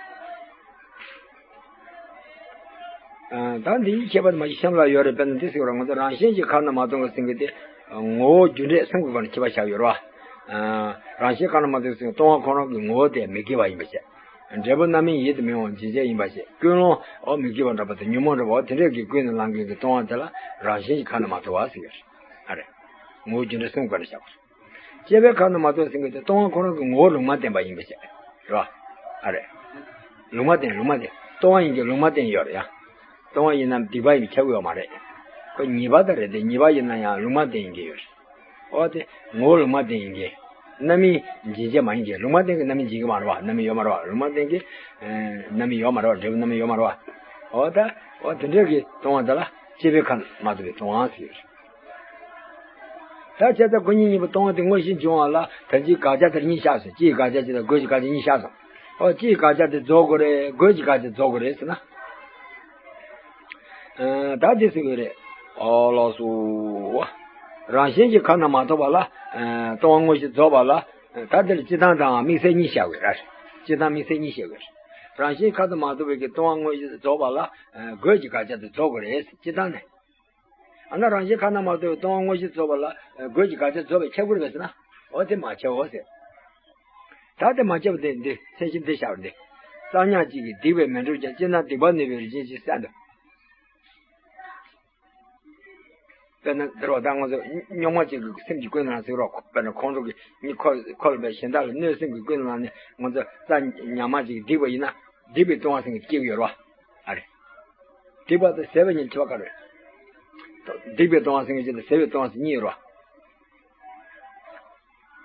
ཨ་ད་འདིའི་ཁྱད་པར་མ་གཞི་གཤམ་ལ་ཡོད་རེད། དཔེར་ན་འདི་ཟེར་བ་ང་ཚོ་རང་བཞིན་གྱིས་ཁ་ན་མ་ལྟུང་བ་ཟེར་མཁན་དེ་ངོ་བོ་རྒྱུ་འབྲས་གསུམ་གྱི་སྒོ་ནས་ཁྱད་པར་བཞག་ཡོད་རེད་བ། ཨ་རང་བཞིན་ཁ་ན་མ་ལྟུང་ཟེར་ལྟུང་བ་ཁོ་རང་གི་ངོ་བོ་དེ་མི་དགེ་བ་ཡིན་པ་བཤད། འབྲས་བུ་རྣམ་སྨིན་ཡིད་དུ་མི་འོང་ཇི་བྱས་ཡིན་པ་བཤད། ཀུན་སློང་འོ་མི་དགེ་བ་འདྲ་པོ་དང་ཉོན་མོངས་འདྲ་པོ་འོ་དེ་འདྲས་ཀྱིས་ཀུན་ནས་བསླང་མཁན་གྱི་ལྟུང་བ་དེ་ལ་རང་བཞིན་གྱིས་ཁ་ན་མ་ཐོ་བ་ཟེར་ཡོད་རེད། ཨ་རེད། ངོ་བོ་རྒྱུ་འབྲས་གསུམ་གྱི་སྒོ་ནས་བཞག་པ་རེད། སྤྱད་པས་ཁ་ན་མ་ཐོ་ཟེར་མཁན་དེ་ལྟུང་བ་ཁོ་རང་གི་ངོ་བོ་ལུང་མ་བསྟན་པ་ཡིན་པ་བཤད། རེད་བ། ཨ་རེད། ལུང་མ་བསྟན་ལུང་མ་བསྟན། ལྟུང་བ་ཡིན་གྱི་ལུང་མ་བསྟན་ཡོད་རེད་ཡ། ལྟུང་བ་ཡིན་ན་སྡིག་པ་ཡིན་པས་ཁྱབ་ཡོད་མ་རེད། ཁོ་ཉེས་པ་ད་རེད་དེ་ཉེས་པ་ཡིན་ན་ཡང་ལུང་མ་བསྟན་ཡིན་གྱི་ཡོད་རེད། འོ་དེ་ངོ་བོ་ལུང་མ་བསྟན་ཡིན་གྱི། རྣམ་སྨིན་འབྱིན་བྱེད་མ་ཡིན་གྱི་ལུང་མ་བསྟན་གྱི་རྣམ་སྨིན་འབྱིན་གྱི་མ་རེད་བ། རྣམ་སྨིན་ཡོད་མ་རེད་བ། ལུང་མ་བསྟན་གྱི་རྣམ་སྨིན་ཡོད་མ་རེད་བ། འབྲས་བུ་རྣམ་སྨིན་ཡོད་མ་རེད་བ། འོ་ད་འོ་དེ་འདྲས་ཀྱི་ལྟུང་བ་དེ་ལ་སྤྱད་པས་ཁ་ན་མ་ཐོ་བའི་ལྟུང་བ་ཟེར་ཡོད་རེད། ད་བྱས་ཙང་ཁོ་གཉིས་གཉིས་པོ་ལྟུང་བ་དེ་དངོས་གཞི་འབྱུང་བ་ལ་ད་ཅིའི་དགག་བྱ་དེར་གཉིས་བཞག་སོང་། སྤྱིའི་དགག་བྱ་གཅིག་དང་དགོད་ཀྱི་དགག་བྱ་གཉིས་བཞག་སོང་། ཨོ་སྤྱིའི་དགག་བྱ་དེ་རྫོགས་དགོས་རེད། དགོད་ཀྱི་དགག་བྱ་རྫོགས་དགོས་རེད་ཟེར་ན། ཨ་ད་དེ་ཟེར་དགོས་རེད། ཨོ་ལགས་སོ། རང་བཞིན་གྱིས་ཁ་ན་མ་ཐོ་བ་ལ། ཨ་ལྟུང་བ་དངོས་གཞི་རྫོགས་པ་ལ། ད་དེར་སྤྱིར་བཏང་དང་དམིགས་བསལ་གཉིས་བཞག་དགོས་རེད། སྤྱིར་བཏང་དམིགས་བསལ་གཉིས་བཞག་དགོས་རེད། རང་བཞིན་ཁ་ན་མ་ཐོ་བའི་གི་ལྟུང་བ་དངོས་གཞི་རྫོགས་པ་ལ། ཨ་དགོད་ཀྱི་དགག་བྱ་དེ་རྫོགས་དགོས་རེད། སྤྱིར་བཏང་ནས། ཨ་ན་རང་བཞིན་ཁ་ན་མ་ཐོ་བའི་ལྟུང་བ་དངོས་གཞི་རྫོགས་པ་ལ་དགོད་ཀྱི་དགག་བྱ་རྫོགས་པས་ཁྱབ་ཀྱི་རེད་པས་ཟེར་ན། འོ་དེ་མ་ཁྱབ་འོ་ཟེར། ད་དེ་མ་ཁྱབ་པ་དེ་འདི་མཚན་གཞི་འདི་བཞག་པ་འདི། རྩ་ཉག་གཅིག་གིས་སྡིག་པས་མི་འགྲུབ་ཀྱང་། སྤྱིར་ན་སྡིག་པ་ནུས་པའི་རིགས་ཅན་ཞེས་གསལ་འདུག་དཔེར་ན་འདིར་བ་ད་ང་ཚོ་རྙོག་མ་གཅིག་གི་སེམས་ཀྱི་ཀུན་སློང་ཟེར་རོགས། དཔེར་ན་ཁོང་ཁྲོ་གི་མི་ཁོ་ཁོ་ལ་བས་གཞན་དག་ལ་གནོད་སེམས་ཀྱི་ཀུན་སློང་ནི་ང་ཚོ་རྩ་ཉག་མ་གཅིག་སྡིག་པ་ཡིན་ན་སྡིག་པའི་ལྟུང་བ་སེམས་ཀྱི་སྐྱེ་གི་ཡོད་རེད་བ། ཨ་རེད། སྡིག་པ་དང་ཟད་པ་གཉིས་ཁྱད་པར་ག་རེ། སྡིག་པའི་ལྟུང་བ་སེམས་ཀྱི་ཆེད་དུ་ཟད་པའི་ལྟུང་བ་སེམས་གཉིས་ཡོད་རེད་བ།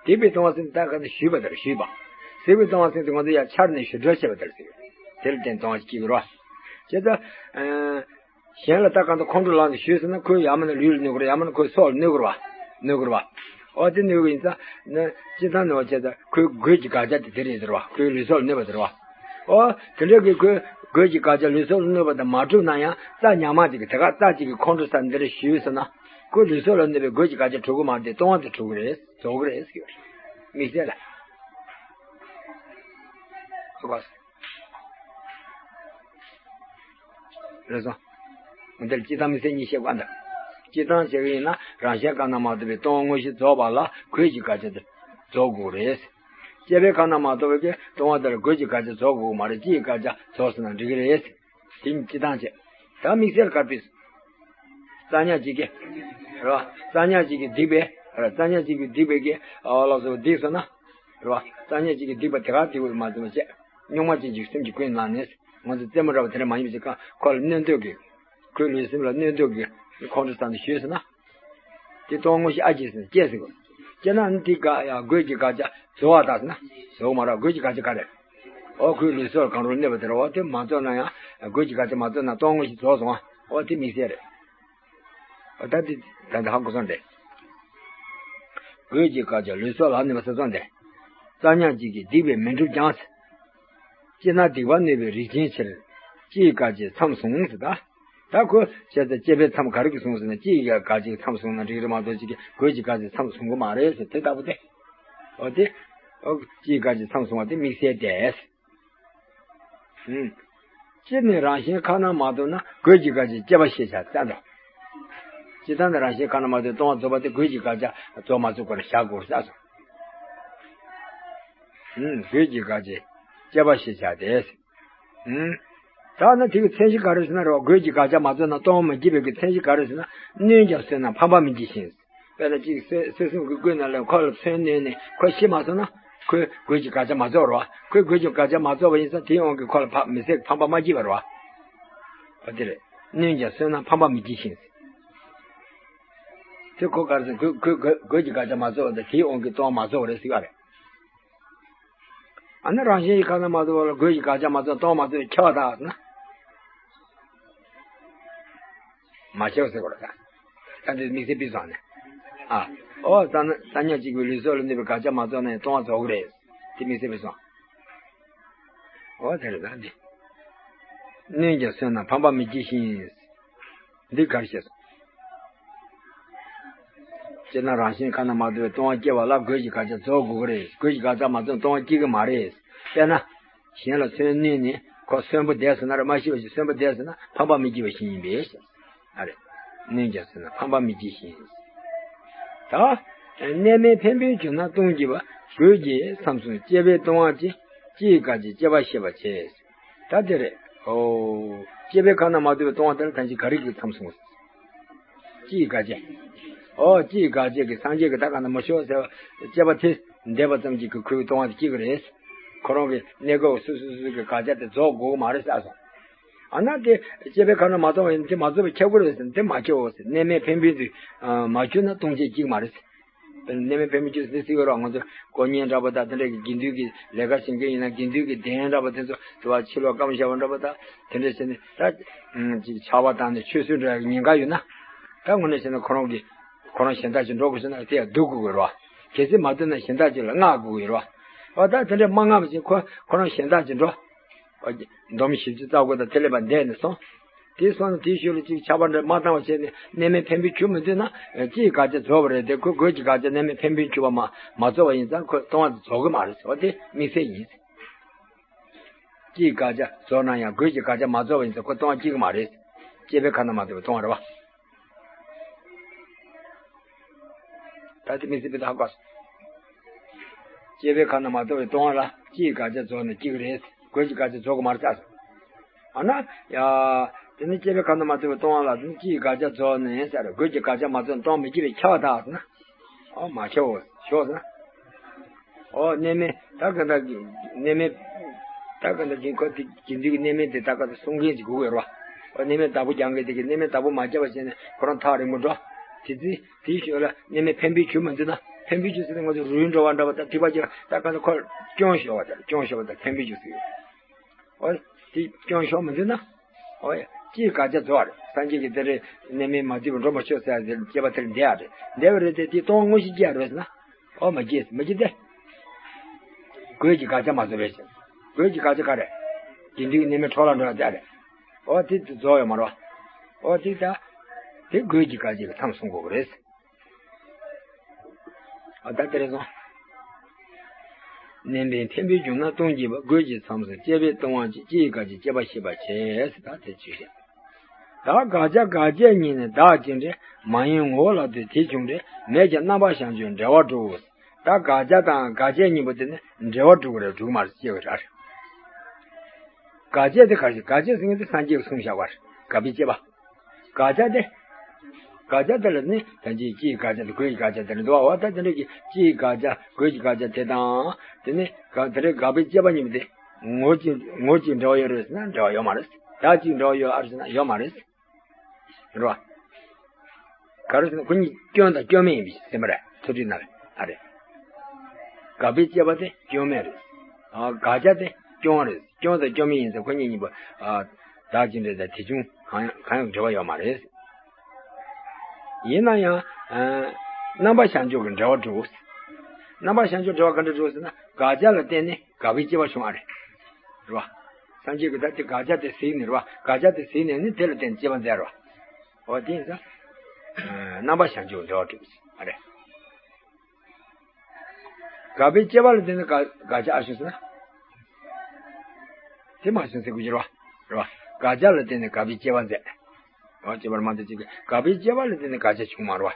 སྡིག་པའི་ལྟུང་བ་སེམས་ད་ག་ནས་ཞུས་པ་ལྟར་ཞུས་པ། ཟད་པའི་ལྟུང་བ་སེམས་དེ་ང་ཚོ་ཡང་ཆར་ནས་ཞུ་སྒྲོལ་བྱས་པ་ལྟར་ཟེར། དེ་ལ་བརྟེན་ལྟུང་བ་སྐྱེ་གི་རེད་བ། བྱས་ཙང་། གཞན་ལ་ད་གང་ལྟར་ཁོང་ཁྲོ་ལངས་ནས་ཞུས་ཟེར་ན་ཁོའི་ཡ་མ་ན་ལུས་ལ་གནོད་གི་རེད། ཡ་མ་ན་ཁོའི་སྲོག་ལ་གནོད་གི་རེད་བ། གནོད་གི་རེད་བ། འོ་དེ་གནོད་གི་ཡིན་ཙང་ནི་སྤྱིར་བཏང་ནས་བ་བྱས་ཙང་ཁོའི་དགོད་ཀྱི་དགག་བྱ་དེ་དེ་རེད་ཟེར་བ། ཁོའི་ལུས་སྲོག་ལ་གནོད་པ་ཟེར་བ། འོ་དེ་འདྲ་གི་ཁོའི་དགོད་ཀྱི་དགག་བྱ་ལུས་སྲོག་ལ་གནོད་པ་དེ་མ་གྲུབ་ན་ཡང་རྩ་ཉག་མ་གཅིག་གིས་དེ་ག་རྩ་གཅིག་གིས་ཁོང་ཁྲོ་ཟ་འདི་རེད་ཞུས་ཟེར་ན། ཁོའི་ལུས་སྲོག་ལ་གནོད་པའི་དགོད་ཀྱི་དགག་བྱ་གྲུབ་གི་མ་རེད་དེ་ལྟུང་བ་དེ་གྲུབ་གི་རེད། རྫོགས་གི་རེད་ཟེར་གི་ཡོད་རེད། དམིགས་བསལ་ལ། ཧ་གོ་སོང་། རེད་སོང་། འདིར་སྤྱིར་བཏང་དམིགས་བསལ་གཉིས་བཤད་དགོས་འདུག་སྤྱིར་བཏང་བྱེད་ཀྱི་ཡིན་ན་རང་བཞིན་ཁ་ན་མ་ཐོ་བའི་ལྟུང་བ་དངོས་གཞི་རྫོགས་པ་ལ་དགོད་ཀྱི་དགག་བྱ་དེ་རྫོགས་དགོས་རེད། སྤྱད་པས་ཁ་ན་མ་ཐོ་བའི་གི་ལྟུང་བ་དེར་དགོད་ཀྱི་དགག་བྱ་རྫོགས་དགོས་མ་རེད། སྤྱིའི་དགག་བྱ་རྫོགས་སོང་ན་འགྲིག་གི་རེད། དེ་ནི་སྤྱིར་བཏང་བྱས། ད་དམིགས་བསལ་གར་པིས། རྩ་ཉག་གཅིག་གིས། རེད་བ། རྩ་ཉག་གཅིག་གིས་སྡིག་པས། རེད། རྩ་ཉག་གཅིག་གིས་སྡིག་པའི་གི། ཨ་ལགས་སོ་སྡིག་སོང་ན། རེད་བ། རྩ་ཉག་གཅིག་གིས་སྡིག་པ་དེ་ག་སྡིག་པ་མ་བརྩམས་བྱས། རྙོག་མ་ཅན་གྱི་སེམས་ཀྱི་ཀུན་སློང་ནི། ང་ཚོ་རྩེད་མོ་འདྲ་བ་དེ་འདྲ་མ་ཡིན་པ་ཞིག་གང་ཁོ་ལ་གནོད་འདོད་ཀྱི། ཁོའི་ལུས་སེམས་ལ་གནོད་འདོད་ཀྱི། ཁོང་ཁྲོ་ཟ་འདི་ཞུས་སོང་ན། དེ་ལྟུང་བ་དངོས་གཞི་ཨ་ཅེ་ཟེར་ན་སྐྱེས་ཟེར་གོ། སྐྱེས་ན་ནི་དེ་ག་ཡང་དགོད་ཀྱི་དགག་བྱ་རྫོགས་པ་དང་ཟེར་ན། རྫོགས་མ་རེད། དགོད་ཀྱི་དགག་བྱ་ག་རེ། ཨོ་ཁོའི་ལུས་སྲོག་ལ་གང་རུང་གནོད་པ་དེ་རེད། ཨོ་དེ་མ་རྫོགས་ན་ཡང་དགོད་ཀྱི་དགག་བྱ་མ་རྫོགས་ན་ལྟུང་བ་དངོས་གཞི་རྫོགས་སོང་ཨ། ཨོ་དེ་དམིགས་བསལ་རེད། ཨོ་ད་དེ་ད་ད་ཧ་གོ་སོང་རེད། དགོད་ཀྱི་དགག་བྱ་ལུས་སྲོག་ལ་གནོད་པ་ཟེར་སོང་སྟེ། རྩ་ཉག་གཅིག་གིས་སྡིག་པས་མི་འགྲུབ་ཀྱང་ཟེར། སྤྱིར་ན་སྡིག་པ་གནོད་པའི་རིགས་ཅན་ཕྱིར། སྤྱིའི་དགག་བྱས་མཚམས་བཟུང་ཟེར་ད། ད་ཁོ་བྱས་ཙང་སྤྱད་པས་མཚམས་ག་རེ་གིས་བཟུང་ཟེར་ན་སྤྱིའི་དགག་བྱས་མཚམས་བཟུང་ན་འགྲིག་རེད་མ་གཏོགས་ཅིག་གིས་དགོད་ཀྱི་དགག་བྱས་མཚམས་བཟུང་གི་མ་རེད་ཟེར་དེ་ལྟ་བུ་སྟེ། འོ་དེ། འོ་སྤྱིའི་དགག་བྱས་མཚམས་བཟུང་བ་དེ་དམིགས་བསལ་ཏེ། ཨུམ། སྤྱིར་ནི་རང་བཞིན་ཁ་ན་མ་ཐོ་ན་དགོད་ཀྱི་དགག་བྱས་སྤྱད་པ་ཞེས་བྱ་བསྟན་ཏོ། སྤྱིར་བཏང་ནི་རང་བཞིན་ཁ་ན་མ་ཐོ་ལྟུང་བ་རྫོགས་པ་དེ་དགོད་ཀྱི་དགག་བྱས་རྫོགས་མ་རྫོགས་པར་བཞག་དགོས་ས་སོ། ཨུམ། དགོད་ཀྱི་དགག་བྱས་སྤྱད་པ་ཞེས་བྱ་སྟེ། ཨུམ། ད་ནི་དེ་གི་མཚན་གཞི་ག་རེ་ཟེར་ན་རེད་བ། དགོད་ཀྱི་དགག་བྱས་མ་རྫོགས་ན་ལྟུང་བ་མི་བགྱིད་པའི་གི་མཚན་གཞི་ག་རེ་ཟེར་ན། གནོན་ཀྱང་གསོས་རྣམས་ཕམ་པ་མི་བགྱིད་ཞིང་། དཔེར་ན་གཅིག་གསོད་གསོད་སེམས་ཀྱི་ཀུན་ནས་ལས་ཁོ་ལ་མཚོན་གནོན་ནས་ཁོ་ཤི་མ་སོང་ན། ཁོས་དགོད་ཀྱི་དགག་བྱས་མ་རྫོགས་རེད་བ། ཁོས་དགོད་ཀྱི་དགག་བྱས་མ་རྫོགས་པ་ཡིན་ཙང་དེའི་དབང་གིས་ཁོ་ལ་ཕ་མི་ཚེ་ཕམ་པ་མ་བགྱིས་པ་རེད་བ། འོ་དེ་རེད། གནོན་ཀྱང་གསོས་རྣམས་ཕམ་པ་མི་བགྱིད་ཞིང་། དེ་ཁོ་ག་རེ་ཟེར། གོས་གོས་གོས་གོས་ཀྱི་དགག་བྱ་མ་རྫོགས་པ་དང་དེའི་དབང་གིས་སྟོང་པ་མ་རྫོགས་པ་རེད་ཟེར་བ་རེད། ཨ་ནི་རང་བཞིན་གྱི་ཁ་ན་མ་ཐོ་བ་ལ་གོས་ཀྱི་དགག་བྱ་མ་རྫོགས། སྟོང་པ་མ་རྫོགས་པའི་ཁྱབ་པ་དག་ཟེར་ན། མ་ཁྱབ་ཟེར་བ་རེད་ད། ད་འདི་དམིགས་བསལ་ཕུད་སོང་ནས། ཨ། ཨོ་ད་ནི་ས་ཉག་གཅིག་པའི་ལུས་སྲོག་ལ་གནོད་པའི་དགག་བྱ་མ་རྫོགས་ན་ཡང་སྟོང་པ་རྫོགས་ཀྱི་རེད། དེ་དམིགས་བསལ་ཕུད་སོང་། ཨོ་དེ་རེད་ད་འདི། གནོད་ཀྱང་སོན་ན་ཕམ་པ་མི་བགྱིད་བཞིན། འདི་ག་རེ་བཤད་སོང་། སྤྱིར་ན་རང་བཞིན་ཁ་ན་མ་ཐོ་བའི་སྟོང་པ་སྐྱེ་བ་ལ་གོས་ཀྱི་དགག་བྱ་རྫོགས་དགོས་ཀྱི་རེད། གོས་ཀྱི་དགག་བྱ་མ་རྫོགས་སྟོང་པ་སྐྱེ་གི་མ་རེད། དཔེར་ན། གཞན་ལ་སོན་གནོད་ནས་ཁོ་གསོན་པོ་བསྡད་སོང་ན་ར། མ་ཤི་བ་ཞིག་གསོན་པོ་བསྡད་སོང་ན་ཕམ་པ་མི་བགྱིད་པ་བཞིན་ཡིན་པས། ཨ་རེ། གནོད་ཀྱང་སོན་ན་ཕམ་པ་མི་བགྱིད་བཞིན། ད། གནས་མལ་ཕན་པོའི་རྒྱུ་ན་ལྟུང་བགྱིད་པ། གོས་ཀྱི་མཚམས་སུ་སྐྱེ་བོའི་ལྟུང་བ་ཅི། ཅི་ཡི་དགག་བྱའི་སྐྱེ་བ་ཤེས་པར་བྱེད། ད་དེ་རེད། ཨོ། སྐྱེ་བོའི་ཁ་ན་མ་ཐོ་བའི་ལྟུང་བ་དེ་ལ་ད་ཅི་ག་རེ་གི་མཚམས་སུ། ཅི་ཡི་དགག་བྱ། ཨོ་ཅི་ཡི་དགག་བྱ་གི་སངས་རྒྱས་ཀྱི་ད་ག་ན་མི་ཤོག་ཟེར་བ་སྐྱེ་བ་དེ་འདས་པ་ཙམ་གྱིས་ཀྱི་ཁོའི་ལྟུང་བ་དེ་སྐྱེ་གི་རེད། ཁོ་རང་གི་གནས་སྐབས་སོ་སོ་སོ་སོ་གི་དགག་བྱ་དེ་རྫོགས་དགོས་ཀྱི་མ་རེད་ཟེར་སོང་། ཨ་ན་དེ་སྐྱེ་བའི་ཁ་ན་མ་ཐོ་བ་ཡིན་དེ་མ་རྫོགས་པའི་ཁྱབ་ཀྱི་རེད་ཟེར་ན་དེ་མ་ཁྱབ་འོ་ཟེར། གནས་མལ་ཕན་པོའི་དུས་མ་གྱུར་ན་ལྟུང་བྱེད་སྐྱེ་གི་མ་རེད་ཟེར། དཔེར་ན་གནས་མལ་ཕན་པོའི་རྒྱུ་ཟེར་ཏེ་ཟེར་གི་རེད་བ། ང་ཚོ་དཀོན་གཉེར་འདྲ་པོ་དང་དེ་འདྲ་གི་དགེ་འདུན་གྱི་ལས་ཀ་བྱེད་མཁན་ཡིན་ན་དགེ་འདུན་གྱི་གདན་འདྲ་པོ་དེ་ཚོ་དུ་བ་ཕྱི་ལོགས་སྐམ་ཤ་བ་འདྲ་པོ་དང་དེ་འདྲ་བྱས་ནས་ད་ཅིག་ཆར་པ་དང་ནི་ཆུ་སྲིན་འདྲ་གི་ཉེན་ཁ་ཡོད་ན། ད་དངོས་གནས་བྱས་ན་ཁོ་རང་གི་ཁོ་རང་གཞན་དག་ཅིག་འགྲོ་དགོས་ཟེར་ན་དེ་ཡང་སྡུག་དགོས་ཀྱི་རེད་བ། གལ་སྲིད་མ་སྡུག་ན་གཞན་དག་ཅིག་ལ་མངགས་དགོས་ཀྱི་རེད་བ། འོ་ད་དེ་འདྲ་མ་མངགས་པ་བཞིན་ཁོ་ཁོ་རང་གཞན་དག་ཅིག་འགྲོ། འོ་འདོམ་བཞི་བཅུ་རྩ་དགུ་དང་དེ་ལས་པ་འདས་ནས་སོང་། དེ་སོང་ན་དེའི་ཤུལ་ལ་ཅིག་ཆར་པ་འདྲ་མ་བཏང་བ་བྱས་ནས་གནས་མལ་ཕན་པོའི་རྒྱུ་མི་འདུག་ན། ཅི་ཡི་དགག་བྱ་རྫོགས་པ་རེད་དེ། ཁོ་གོས་ཀྱི་དགག་བྱ་གནས་མལ་ཕན་པོའི་རྒྱུ་བ་མ་མ་རྫོགས་པ་ཡིན་ཙང་ཁོས་ལྟུང་བ་དེ་རྫོགས་ཀྱི་མ་རེད་ཟེར་བ་དེ་དམིགས་བསལ་ཡིན། ཅི་ཡི་དགག་བྱ་རྫོགས་ན་ཡང་གོས་ཀྱི་དགག་བྱ་མ་རྫོགས་པ་ཡིན་ཙང་ཁོ་ལྟུང་བ་སྐྱེ་གི་མ་རེད། སྐྱེ་བོའི་ཁ་ན་མ་ཐོ་བའི་ལྟུང་བ་རེད་བ། ད་དེ་དམིགས་བསལ་ཕུད་ད་ཧ་གོ་སོང་། སྐྱེ་བོའི་ཁ་ན་མ་ཐོ་བའི་ལྟུང་བ་ལ་ཅི་ཡི་དགག་བྱ་རྫོགས་ན་སྐྱེ་གི་རེད། གོས་ཀྱི་དགག་བྱ་རྫོགས་གི་མ་རེད་ཟེར་སོང་། ཨ་ན། ཡ། དེ་ནི་སྐྱེ་བོའི་ཁ་ན་མ་ཐོ་བའི་ལྟུང་བ་ལ་དེ་ནི་ཅི་ཡི་དགག་བྱ་རྫོགས་ནས་ཟེར། གོས་ཀྱི་དགག་བྱ་མ་རྫོགས་ན་ལྟུང་བ་མི་སྐྱེ་བའི་ཁྱབ་པ་དག་ཟེར་ན། ཨོ་མ་ཁྱབ་འོ་ཞོག་ཟེར་ན། ཨོ་གནས་མལ་ད་ག་འདྲ་གི་གནས་མལ། ད་ག་འདྲ་གི་ཁོ་དེ་དགེ་འདུན་གྱི་གནས་མལ་དེ་ད་ག་དེ་སྲུང་མཁན་ཅིག་དགོས་ཀྱི་རེད་བ། ཨོ་གནས་མལ་བདག་པོ་རྒྱག་མཁན་དེ་གི་གནས་མལ་བདག་པོ་མ་བརྒྱབ་པ་བྱས་ནས་ཁོ་རང་ཐག་རིང་པོ་འགྲོ། དེ་དུས་དེའི་ཞོར་ལ་གནས་མལ་ཕན་པའི་རྒྱུ་མི་འདུག་ན། ཕན་པའི་རྒྱུ་ཟེར་ན་ང་ཚོ་རུལ་འགྲོ་བ་འདྲ་བ་དང་ཐིགས་པ་ཅིག་ད་ག་འདྲ་ཁོ་སྐྱོན་ཤོར་བ་དང་སྐྱོན་ཤོར་བ་དང་ཕན་པའི་རྒྱུ་ཟེར། ཨོ། དེ་སྐྱོན་ཤོར་མི་འདུག་ན། ཨོ་ཡ། ཅི་ཡི་དགག་བྱ་རྫོགས་རེད། སངས་རྒྱས་ཀྱིས་དེ་རེད། གནས་མལ་མ་བསྡུས་པར་འགྲོ་མ་ཆོག་ཟེར་ཡ་དེ་སྐྱེ་བ་དེར་འདས་ཡ་རེད། འདས་པ་རེད་དེ་དེ་ལྟུང་བ་དངོས་གཞི་སྐྱེ་ཡ་རེད་ཟེར་ན། ཨོ་མ་སྐྱེས་མ་སྐྱེས་ཏེ། གོས་ཀྱི་དགག་བྱ་མ་རྫོགས་པའི་ཕྱིར། གོས་ཀྱི་དགག་བྱ་ག་རེ། དགེ་འདུན་གྱི་གནས་མལ་འཕྲོ་བརླག་འགྲོ་ཡ་དེ་རེད། ཨོ་དེ་རྫོགས་ཡོད་མ་རེད་བ། ཨོ་དེ་ད། དེ་གོས་ཀྱི་དགག་བྱ་གི་མཚམས་སྲུང་དགོས་ཀྱི་རེད། ཨ་ད་དེ་རེད་སོང་། གནས་མལ་ཕན་པོའི་རྒྱུ་ན་ལྟུང་བགྱིད་པ། གོས་ཀྱི་མཚམས་སུ་སྐྱེ་བོའི་ལྟུང་བ་ཅི། ཅི་ཡི་དགག་བྱའི་སྐྱེ་བ་ཤེས་པར་བྱེད་ཟེར། ད་དེ་ཅི་ཞེས། ད་དགག་བྱ་དགག་བྱེད་གཉིས་ནི་བདག་གཅིག་འབྲེལ། མ་ཡིན་ངོ་བོ་ལ་ལྟོས་དེ་བྱུང་འབྲེལ། མེད་ཀྱང་རྣམ་པ་བྱང་ཆུབ་འབྲེལ་བར་གྲུབ། ད་དགག་བྱ་དང་དགག་བྱེད་གཉིས་པོ་དེ་ནི་འབྲེལ་བར་གྲུབ་ཀྱི་རེད། གྲུབ་མ་རེད་ཅེས་པ་རེད། དགག་བྱ་དེ་ག་རེ། དགག་བྱ་ཟེར་མཁན་དེ་སངས་རྒྱས་ཀྱིས་གསུངས་བཞག་པ་རེད། དགག་པའི་དཔྱད་པ། དགག་བྱ་དེ། དགག་བྱ་དེ་ལ་ནི་ད་ཅི་ཅི་ཡི་དགག་བྱ་དང་གོས་ཀྱི་དགག་བྱ་དེ་འདྲ་འདུག་བ། འོ་ད་དེ་འདྲ་གི་ཅི་ཡི་དགག་བྱ་གོས་ཀྱི་དགག་བྱ་དེ་དང་། དེ་ནི་ག་དེ་འདྲའི་དགག་པའི་དཔྱད་པ་གཉིས་པོ་དེ། ངོ་གཅིག་ངོ་གཅིག་འབྲེལ་བ་ཡོད་རེད་ཟེར་ན་འབྲེལ་བ་ཡོད་མ་རེད། བདག་གཅིག་འབྲེལ་བ་ཡོད་ཨ་རེད་ཟེར་ན་ཡོད་མ་རེད། རེད་བ། ག་རེ་ཟེར་ན་ཁོ་གཉིས་སྐྱོན་དང་སྐྱོན་མེད་ཡིན་པའི་ཕྱིར་ཟེར་བ་རེད། ཐོས་གྲོལ་ནང་ལ་ཨ་རེད། དགག་པའི་དཔྱད་པ་དེ་སྐྱོན་མེད་རེད། ཨ་དགག་བྱ་དེ་སྐྱོན་རེད། སྐྱོན་དང་སྐྱོན་མེད་ཡིན་ཙང་ཁོ་གཉིས་གཉིས་པོ་ཨ་བདག་གཅིག་འབྲེལ་དང་དེ་བྱུང་གང་ཡང་གང་ཡང་འབྲེལ་བ་ཡོད་མ་རེད། ཡིན་ན་ཡང་། ཨ་རྣམ་པ་བྱང་ཆུབ་ཀྱི་འབྲེལ་བ་གྲུབ། རྣམ་པ་བྱང་ཆུབ་འབྲེལ་བ་ག་འདྲ་གྲུབ་ཟེར་ན་དགག་བྱ་ལ་བརྟེན་ནས་དགག་པའི་དཔྱད་པ་བྱུང་བ་རེད། རེད་བ། སངས་རྒྱས་ཀྱིས་ད་དེ་དགག་བྱ་དེ་གཟིགས་ནས་རེད་བ། དགག་བྱ་དེ་གཟིགས་ནས་ནི་དེ་ལ་བརྟེན་དཔྱད་པ་མཛད་རེད་བ། འོ་དེ་ཡིན་ཙང་། རྣམ་པ་བྱང་ཆུབ་འབྲེལ་བ་གྲུབ་ཟེར་བ་རེད། དགག་པའི་དཔྱད་པ་ལ་བརྟེན་ནས་དགག་དགག་བྱ་ཨ་བྱུང་ཟེར་ན། དེ་མ་བྱུང་ཟེར་དགོས་ཀྱི་རེད་བ། རེད་བ། དགག་བྱ་ལ་བརྟེན་ནས་དགག་པའི་དཔྱད་པ་མཛད། འོ་དཔྱད་པར་མ་འདུ་བྱེད་ཀྱི་དགག་པའི་དཔྱད་པ་ལ་བརྟེན་ནས་དགག་བྱ་བྱུང་མ་རེད་བ།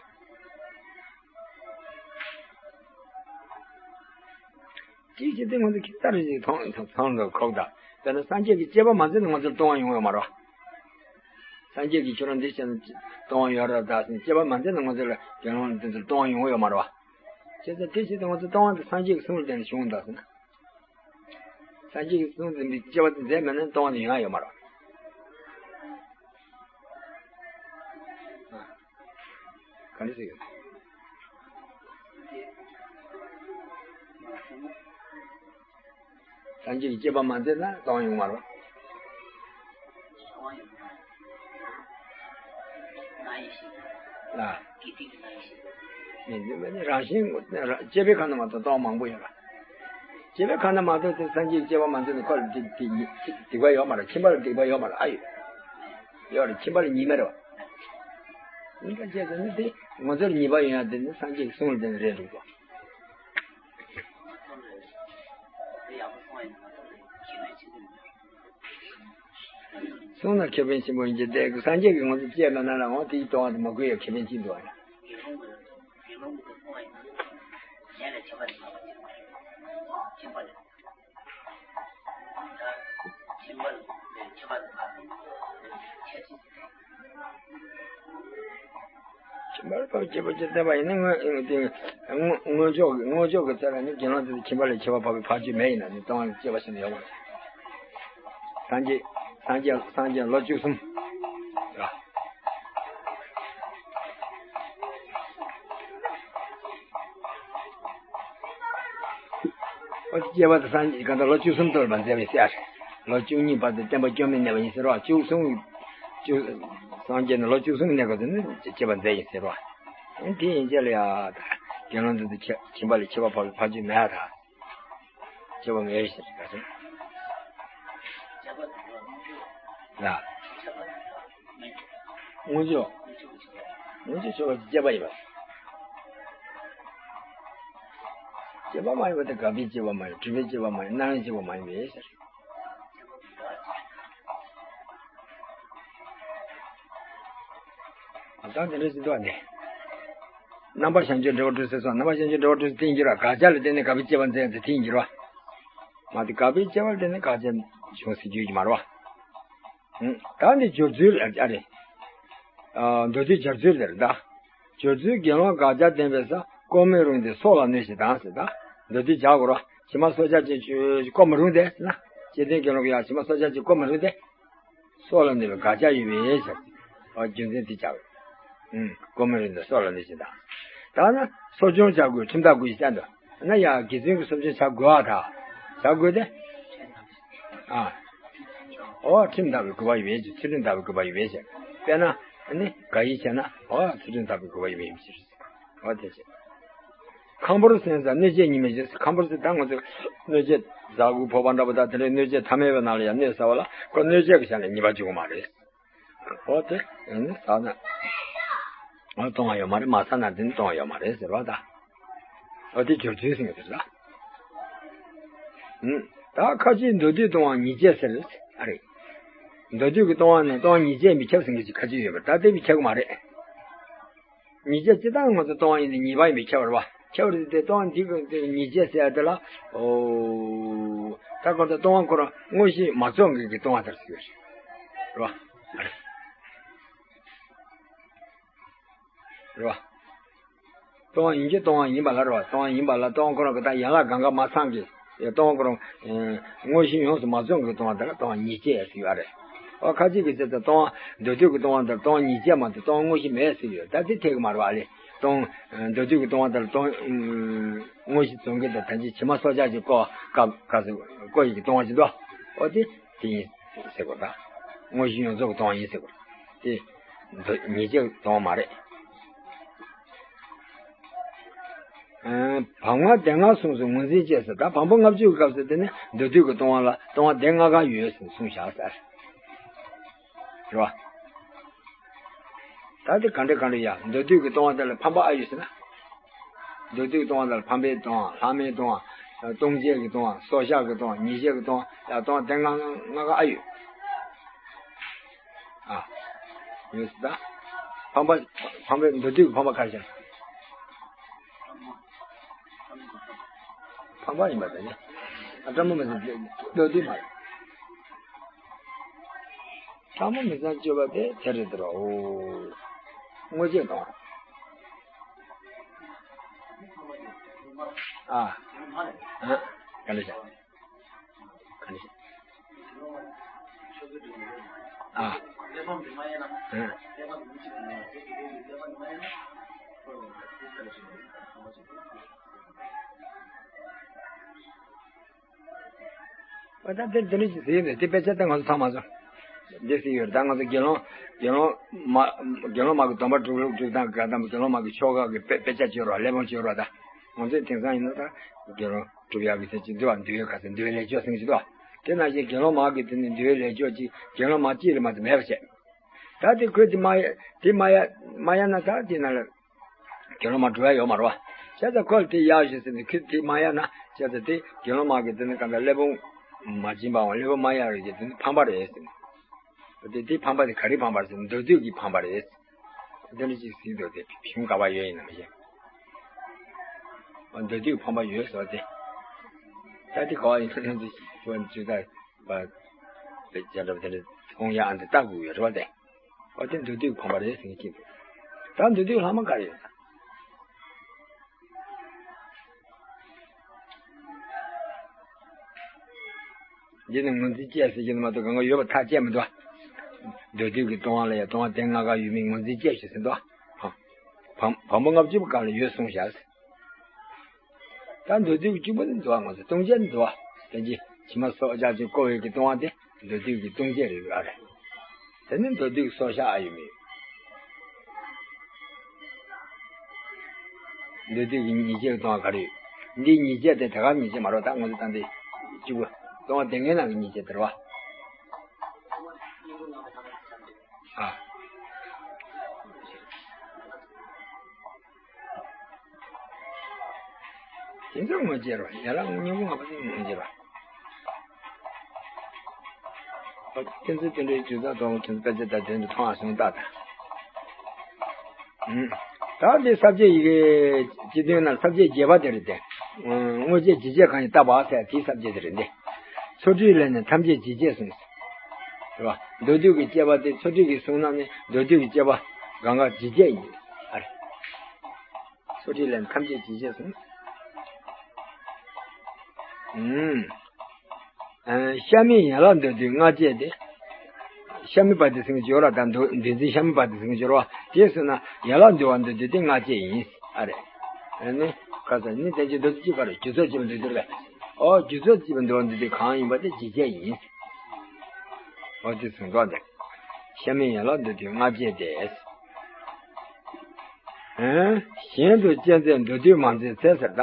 གཅིག་བྱས་ཏེ་ང་ཚོ་ཁྱད་མཚར་ཞིག་མཐོང་མཐོང་འདུག་ཁོག་ད། དཔེར་ན་སངས་རྒྱས་ཀྱིས་དཔྱད་པ་མ་མཛད་ན་ང་ཚོར་ལྟུང་བ་ཡོང་ཡོད་མ་རེད་བ། སངས་རྒྱས་ཀྱིས་ཁྱོད་རང་འདི་བྱས་ན་ལྟུང་བ་ཡོད་རེད་ད་ཟེར་ནས་དཔྱད་པ་མ་མཛད་ན་ང་ཚོ་ལ་དགེ་སློང་དེ་ཚོར་ལྟུང་བ་ཡོང་ཡོད་མ་རེད་བ། བྱས་ཙང་དེ་བྱས་ཏེ་ང་ཚོ་ལྟུང་བ་དེ་སངས་རྒྱས་ཀྱི་གསུང་ལ་བརྟེན་ནས་བྱུང་འདུག་ཟེར་ན། སངས་རྒྱས་ཀྱི་གསུང་དེ་འདི་དཔྱད་པ་དེ་མཛད་མེད་ན་ལྟུང་བ་དེ་ཡོང་ཡ་ཡོད་མ་རེད་བ། སངས་རྒྱས་ཀྱི་སྤྱད་པ་མ་མཛད་ན་སྟོང་ཡོང་མ་རེད། ལ། ནི་འདི་ནི་རང་བཞིན་སྤྱད་པའི་ཁ་ན་མ་གཏོགས་སྟོང་མང་པོ་ཡོད་ར། སྤྱད་པའི་ཁ་ན་མ་གཏོགས་དེ་སངས་རྒྱས་ཀྱི་སྤྱད་པ་མ་མཛད་ན་ཁོ་ལ་སྡིག་སྡིག་སྡིག་པ་ཡོད་མ་རེད། ཁྱིམ་པ་ལ་སྡིག་པ་ཡོད་མ་རེད། ཨ་ཡོད། ཡོད་རེད། ཁྱིམ་པ་ལ་ཉེས་མེད་རེད་བ། འདི་འདྲ་བྱས་ཙང་ནི་དེ་ང་ཚོར་ཉེས་པ་ཡོང་ཡ་དེ་ནི་སངས་རྒྱས་ཀྱི་གསུང་ལ་བརྟེན་ནས་རེད་འདུག་གོ། གསུང་ན་ཁེ་ཕན་ཆེན་པོ་ཡིན་གྱི་དེ་སངས་རྒྱས་ཀྱིས་ང་ཚོ་སྤྱད་མེད་ན་ལ་འོང་དེའི་ལྟུང་བ་དེ་མ་གོས་ཡ་ཁེ་ཕན་ཅི་འདུག་ཨ། ཁྱིམ་པ་ལ་ཕར་སྐྱེ་བ་སྐྱེ་བསྟན་པ་ཡིན་ན་དངོས་དེ་དངོས་དངོས་ཕྱོགས་ཀྱི་དངོས་ཕྱོགས་ཀྱི་ཚེ་ལ་ནི་དགེ་སློང་དེ་ཚོ་ཁྱིམ་པ་ལས་ཁྱད་པར་འཕགས་པའི་ཕར་ཕྱོགས་མེད་ཡིན་ན་ནི་སྟོང་པ་ལ་སྐྱེ་བ་ཞིག་ཡོད་མ་རེད། སངས་རྒྱས་སངས་རྒྱས་སངས་རྒྱས་ལོ་བཅུ་གསུམ་ལ། ཨོ་དེ་སྐྱེ་བ་དེ་སངས་རྒྱས་གང་ལྟར་ལོ་བཅུ་གསུམ་ཐོབ་པར་མཛད་པའི་སྲས་རེད། ལོ་བཅུ་གཉིས་བར་དུ་བསྟན་པ་སྐྱོན་མེད་གནས་པ་ཡིན་ཟེར་བ། བཅུ་གསུམ་བཅུ་སངས་རྒྱས་ནས་ལོ་བཅུ་གསུམ་གནས་སྐབས་སུ་ནི་སྐྱེ་བ་མཛད་ཡིན་ཟེར་བ། ཨེ་དེ་ཡིན་ཅེས་ལ་ཡ་ད་དགེ་སློང་འདི་ཚོ་ཁྱིམ་པ་ལས་ཁྱད་པར་འཕགས་པའི་ཕར་ཕྱོགས་མེད་ད། སྐྱེ་བ་མེད་ཟེར་ག་ཚོད། ལ། དངོས་ཕྱོགས། དངོས་ཕྱོགས་ཆོས་པ་སྐྱེ་བ་ཡིན་པ། སྐྱེ་བ་མ་ཡིན་པ་དེ་ག་པའི་སྐྱེ་བ་མ་ཡིན། གྲུབ་པའི་སྐྱེ་བ་མ་ཡིན། སྣང་བའི་སྐྱེ་བ་མ་ཡིན་པས་ཟེར། ད་དེ་འདྲ་ཞིག་འདུག་ནས། རྣམ་པར་བྱང་ཆུབ་འབྲས་བུ་སྤྲུལ་ཟེར་སོང་། རྣམ་པར་བྱང་ཆུབ་འབྲས་བུ་སྤྲུལ་ཟེར་དེ་ཡིན་གྱི་ར། དགག་བྱ་ལ་བརྟེན་ནས་ག་པའི་སྐྱེ་བ་མཛད་ཟེར་དེ་ཡིན་གྱི་ར། མ་དེ་ག་པའི་སྐྱེ་བ་ལ་བརྟེན་ནས་དགག་བྱ་བྱུང་ཟེར་རྒྱུ་ཡིན་གྱི་མ་རེད་བ། ཨང་། ད་འདི་སྦྱོར་ཚུལ་ཨ་རེ། ཨ། མདོ་སྡེ་སྦྱར་ཚུལ་དེར་ད། སྦྱོར་ཚུལ་དགེ་སློང་དགག་བྱ་བསྟན་པའི་ས། བརྐོ་མི་རུང་སྟེ་སྲོག་ལ་གནོད་བྱེད་དང་ཟེར་ད། མདོ་སྡེ་སྦྱར་དགོས་རོ། ཕྱི་མ་སྲོག་ཆགས་ཅན་བརྐོ་མི་རུང་སྟེ་ཟེར་ན། སྐྱེ་ལྡན་དགེ་སློང་གིས་ཡང་ཕྱི་མ་སྲོག་ཆགས་ཅན་བརྐོ་མི་རུང་སྟེ། སྲོག་ལ་གནོད་པའི་དགག་བྱ་ཡོད་པའི་ཕྱིར། ཨ། རྒྱུ་མཚན་དེ་སྦྱར། ཨང་། བརྐོ་མི་རུང་སྟེ་སྲོག་ལ་གནོད་བྱེད་དང་། ད་ན་སྲོག་སྐྱོང་བྱ་དགོས། ཁྲིམས་ཐག་དགོས་ཞེས་བསྟན་ཏོ། ན་ཡང་དགེ་བཙུན་གྱི་སྲོག་སྐྱོང་བྱ་དགོས་པ་དང་། བྱ་དགོས་ཏེ། ཨ། ཨོ་ཁྲིམས་ཐག་པའི་དགོས་པ་ཡོད་པའི་ཕྱིར། ཚུལ་ཁྲིམས་ཐག་པའི་དགོས་པ་ཡོད་པའི་ཕྱིར། དཔེར་ན་ནི་ག་ཡིན་ཞེ་ན། ཨོ་ཚུལ་ཁྲིམས་ཐག་པའི་དགོས་པ་ཡོད་པའི་ཕྱིར། ཨོ་དེ་ཕྱིར། ཁང་ཕོར་སེམས་ས་གནོད་བྱེད་ཉིད་མེད་ཅིང་། ཁང་ཕོར་ཟེར་ད་ང་ཚོས་གནོད་བྱེད་ཟ་དགུ་ཕོར་པ་འདྲ་པོ་དང་དེ་འདྲའི་གནོད་བྱེད་ཐ་མལ་པའི་ནང་ལ་ཡང་གནོད་ཟ་བ་ལ་ཁོ་གནོད་བྱེད་ཀྱི་ཆ་ནས་ཉེས་པ་འཇུག་གི་མ་རེད། ཨོ་དེ་ནི་ཟ་ན་ཨོ་གཏོང་བ་ཡོད་མ་རེད། མ་ཟ་ན་དེ་ནི་གཏོང་བ་ཡོད་མ་རེད་ཟེར་བ་ད། ཨོ་དེ་སྦྱོར་ཚུལ་ཟེར་གྱི་རེད་ལ། ཨུམ། ད་ཁ་ཅིག་མདོ་སྡུད་གཏོང་བ་ཉེས་བྱས་ཟེར། ཨ་རེད། མདོ་སྡུད་ཀྱི་གཏོང་བ་ནི་གཏོང་བ་ཉེས་བྱས་མི་ཁྱབ་ཟེར་མཁན་ཅིག་ཁ་ཅིག་ཡོད་པ་ད་དེ་མི་ཁྱབ་ཀྱི་མ་རེད། ཉེས་བྱས་སྤྱིར་བཏང་ང་ཚོ་གཏོང་བ་ཡིན་ན་ཉེས་པ་ཡིན་པས་ཁྱབ་པ་རེད་བ། ཁྱབ་པ་རེད་དེ་གཏོང་བ་འདི་གི་ཉེས་བྱས་ཟེར་ཡ་དེ་ལ། ཨོ། ད་གང་ལྟར་གཏོང་བ་ཁོ་རང་དངོས་གཞི་མ་རྫོགས་མཁན་གྱི་གཏོང་བ་ལྟར་ཟེར་གྱི་ཡོད་རེད། རེད་བ། རེད་བ། གཏོང་བ་ཡིན་གྱི་གཏོང་བ་ཡིན་པ་ལ་རེད་བ། གཏོང་བ་ཡིན་པ་ལ་གཏོང་བ་ཁོ་རང་གི་ད་ཡན་ལག་གང་ག་མ་ཚང་གི་གཏོང་བ་ཁོ་རང་དངོས་གཞི་ཡོངས་སུ་མ་རྫོགས་མཁན་གྱི་གཏོང་བ་དེ་ལ་གཏོང་བ་ཉེས་བྱས་ཟེར་གྱི་ཡོད་རེད། ཨོ་ཁ་ཅིག་གིས་ཟེར་ད་གཏོང་བ་མདོ་སྡུད་ཀྱི་གཏོང་བ་དེར་གཏོང་བ་ཉེས་བྱས་མ་གཏོགས་གཏོང་བ་དངོས་གཞི་མེད་ཟེར་ཡོད། ད་དེ་འཐད་ཀྱི་མ་རེད་བ་ཨ་ལེ། གཏོང་མདོ་སྡུད་ཀྱི་གཏོང་བ་དེར་གཏོང་དངོས་གཞི་རྫོགས་མཁན་དང་ད་ཅི་ཕྱི་མ་སྲོག་ཆགས་ཀྱི་བརྐོ་བ་སྐབས་སྐབས་སུ་བརྐོ་ཡི་གི་གཏོང་བ་ཅིག་འདུག་ཨོ་དེ་དེ་ཡིན་ཟེར་དགོས། ད་དངོས་གཞི་ཡོངས་རྫོགས་ཀྱི་གཏོང་བ་ཡིན་ཟེར་དགོས། དེ་མདོ་ཉེས་བྱས་གཏོང་བ་མ་རེད། ཨ། བམ་ལྔ་སྡེ་ལྔ་གསུངས་སོ། ངོས་འཛིན་བཅས་སོ། ད་བམ་པོ་ལྔ་བཅུ་གི་སྐབས་སུ་དེ་ནི་མདོ་སྡུད་ཀྱི་གཏོང་བ་ལ་གཏོང་བ་སྡེ་ལྔ་ག་ཡོད་ཟེར་གསུངས་བཞག་ཟེར། རེད་བ། ད་དེ་ག་འདྲ་ག་འདྲ་ཡ། མདོ་སྡུད་ཀྱི་གཏོང་བ་དེ་ལ་ཕམ་པ་ཨ་ཡོད་ཟེར་ན། མདོ་སྡུད་ཀྱི་གཏོང་བ་དེ་ལ་ཕམ་པའི་གཏོང་བ། ལྷག་མའི་གཏོང་བ། ལྟུང་བྱེད་ཀྱི་གཏོང་བ། སྲོག་ཆགས་ཀྱི་གཏོང་བ། ཉེས་བྱས་ཀྱི་གཏོང་བ། ཡ་གཏོང་བ་སྡེ་ལྔ་ལྔ་ག་ཨ་ཡོད། ཨ། ཡོད་ཟེར་ད། ཕམ་པ། ཕམ་པའི་མདོ་སྡུད་ཀྱི་ཕམ་པ་ག་རེ་བྱ། ཕམ་པ་ཡིན་པ་དེ་ནི། ཨ་ཀྲ་མ་མི་ཟེར་མདོ་སྡུད་མ་རེད། ཕྲ་མོ་མི་ཚངས་སྤྱོད་པ་དེ་དེ་རེད་དོ། དངོས་རྗེས་དང་། ཨ། ཨ། ག་ལེ་བྱ། ག་ལེ་བྱ། ཨ། ཨ། ཨ་ད་དེ་དེ་འདྲ་ཞིག་ཟེར་ནས་དེ་དཔེ་ཆ་ད་ང་ཚོ་ཚང་མ་ཚོ་འདི་ཟེར་ཡོད་རེད། ད་ང་ཚོ་དགེ་སློང་དགེ་སློང་མ་དགེ་སློང་མ་གི་སྡོམ་པ་སྒྲུབ་སྒྲུབ་སྟངས་ག་དང་དགེ་སློང་མ་གི་ཆོ་ག་གི་དཔེ་དཔེ་ཆ་བཅོས་རོགས། གླེགས་བམ་བཅོས་རོགས། ད་ང་ཚོའི་དེང་སང་ཡིན་ན་ད་དགེ་སློང་སྒྲུབ་ཡག་གི་ཚེ་ཅིག་འདུལ་བ་འདུལ་བའི་ཁ་ཚེ་འདུལ་བའི་ལས་ཆོག་ཟེར་གྱི་འདུག་དེ་ནང་བཞིན་དགེ་སློང་མ་གི་དེ་ནི་འདུལ་བའི་ལས་ཆོག་ཅིག་དགེ་སློང་མ་གཅིག་ལས་མ་གཏོགས་མེད་པ་བྱས། ད་དེ་ཁོས་དེ་མ་ཡ་དེ་མ་ཡ་མ་ཡ་ན་ད་དེ་ན་ལ་དགེ་སློང་མ་འགྲོ་ཡ་ཡོད་མ་རེད་བ། བྱས་ཙང་ཁོ་ལ་དེ་ཡག་ཞུ་ཟེར་ནས་ཁོས་དེ་མ་ཡ་ན་བྱས་ཙང་དེ་དགེ་སློང་མ་གི་དེ་ནི་གང་ལྟར་གླེགས་བམ་མ་སྦྱིན་པའམ་གླེགས་བམ་མ་ཡ་རེད་ཀྱི་དེ་ནི་ཕམ་པ་རེད་ཟེར་ནས། དེ་དེ་ཕམ་པ་དེ་ག་རེ་ཕམ་པ་རེད་ཟེར་ན་མདོ་སྡུད་ཀྱི་ཕམ་པ་རེད། དེ་འདྲ་ཅིག་ཟེར་འདུག་དེ་གཞུང་ག་པར་ཡོད་ཡིན་ན་མི་ཤེས། མདོ་སྡུད་ཕམ་པ་ཡོད་ཟེར་བ་དེ། ད་དེ་ག་པར་ཡིན་ན་དེ་ཁོ་ཚོས་ད། པ། དཔེ་ཆ་འདྲ་པོ་དེ་འདྲ་མཐོང་ཡ་ཨ་འདི་ལྟ་དགོས་ཡོད་རེད་བ་དེ། ཨོ་དེ་མདོ་སྡུད་ཕམ་པ་རེད་ཟེར་མཁན་གཅིག་འདུག་ད་མདོ་སྡུད་ལྷག་མ་ག་རེ་ཡོད་ད། འདི་ནི་ངོས་འཛིན་བཅས་ཟེར་གྱི་ནི་མ་གཏོགས་གང་ག་ཡོད་པ་ཐག་བཅད་མི་འདུག་མདོ་སྡུད་ཀྱི་ལྟུང་བ་ལ་ཡང་ལྟུང་བ་སྡེ་ལྔ་ག་ཡོད་མེད་ངོས་འཛིན་བཅས་ཤིག་ཟེར་འདུག་ཕམ་ཕམ་པ་ལྔ་བཅུ་པ་གང་ལ་ཡོད་གསུངས་བཞག་ད་མདོ་སྡུད་ཀྱི་གཅིག་པ་ནི་འདུག་ང་ཚོ་ལྟུང་བྱེད་འདུག་དེ་རྗེས་ཕྱི་མ་སྲོག་ཆགས་ཀྱི་བཀོལ་བའི་གི་ལྟུང་བ་དེ་མདོ་སྡུད་ཀྱི་ལྟུང་བྱེད་རེད་ཨ་རེད། དེ་ནི་མདོ་སྡུད་ཀྱི་སྲོག་ཆགས་ཨ་ཡོད་མེད། མདོ་སྡུད་ཀྱི་ཉེས་བྱས་ཀྱི་ལྟུང་བ་ག་རེ་ཡོད། འདིའི་ཉེས་བྱས་དེ་དེ་ག་ཉེས་བྱས་མ་རེད། ད་ང་ཚོ་ད་འདི་གཅིག་པ་ལྟུང་བ་སྡེ་ལྔའི་ནང་གི་ཉེས་བྱས་དེ་རེད་བ། ཨ། དེ་ཚོ་དངོས་རྗེས་རོ། ཡན་ལག་སྙིང་པོ་ལྔ་པོ་དེ་དངོས་རྗེས་རོ། ཨ་ཁྱེད་ཚོས་དེ་འདྲའི་ཇུས་ཚགས་གཏོང་དེ་ཚོ་དཔེ་ཆ་དང་དོན་དུ་མཐོང་བ་སོང་ལྟ་དང་། ཨུམ། ད་འདི་ས་བཅད་ཡི་གེ་སྤྱི་དོན་ན་ས་བཅད་བརྒྱད་པ་དེ་རེད་དེ། དངོས་རྗེས་ཇི་སྐྱེས་གང་ཡིན་བརྟག་པ་ཟེར་དེའི་ས་བཅད་དེ་རེད་འདི། ཚུལ་ཁྲིམས་ལས་ནི་ཐམས་ཅད་ཇི་སྐྱེས་གསུངས། རེད་བ། མདོ་སྡུད་ཀྱི་སྐྱེས་པ་དེ་ཚུལ་ཁྲིམས་ཀྱིས་གསུངས་ན་ནི་མདོ་སྡུད་ཀྱི་སྐྱེས་པ་གང་ག་ཇི་སྐྱེས་ཡིན། ཨ་རེ། ཚུལ་ཁྲིམས་ལས་ཐམས་ཅད་ཇི་སྐྱེས་གསུངས། ཨུམ། ཨ་གཤའ་མི་ཡན་ལག་འདོད་དུས་ལྔ་བསྐྱེད་དེ། གཤའ་མི་པ་དེ་ཟེར་གྱི་ཡོད་ར། ད་འདོད་འདོད་འཛིན་གཤའ་མི་པ་དེ་ཟེར་གྱི་ཡོད་ར་བ། དེས་ཟེར་ན་ཡན་ལག་འདོད་པ་འདོད་དུས་དེ་ལྔ་བསྐྱེད་ཡིན། ཨ་རེ། ཨ་ནི་ཁ་ས་ནི་དེ་ཅི་འདོད་དུས་ཅི་ག་རེ་རྒྱུ་ཚོགས་སྐྱེས་པ་འདོད་དུས་རེད། ཨོ་རྒྱུ་ཚོགས་སྐྱེས་པ་འདོད་པ་འདོད་དུས་གང་ཡིན་པ་དེ་ཇི་སྐྱེས་ཡིན། ཨོ་དེ་ཟེར་འདོད་དེ། གཤའ་མི་ཡན་ལག་འདོད་དུས་ལྔ་བསྐྱེད་དེ། ཨེ། གཞན་དུ་སྐྱེ་མཛད་འདོད་དུས་མ་མཛད་ཚེ་ཟེར་ད།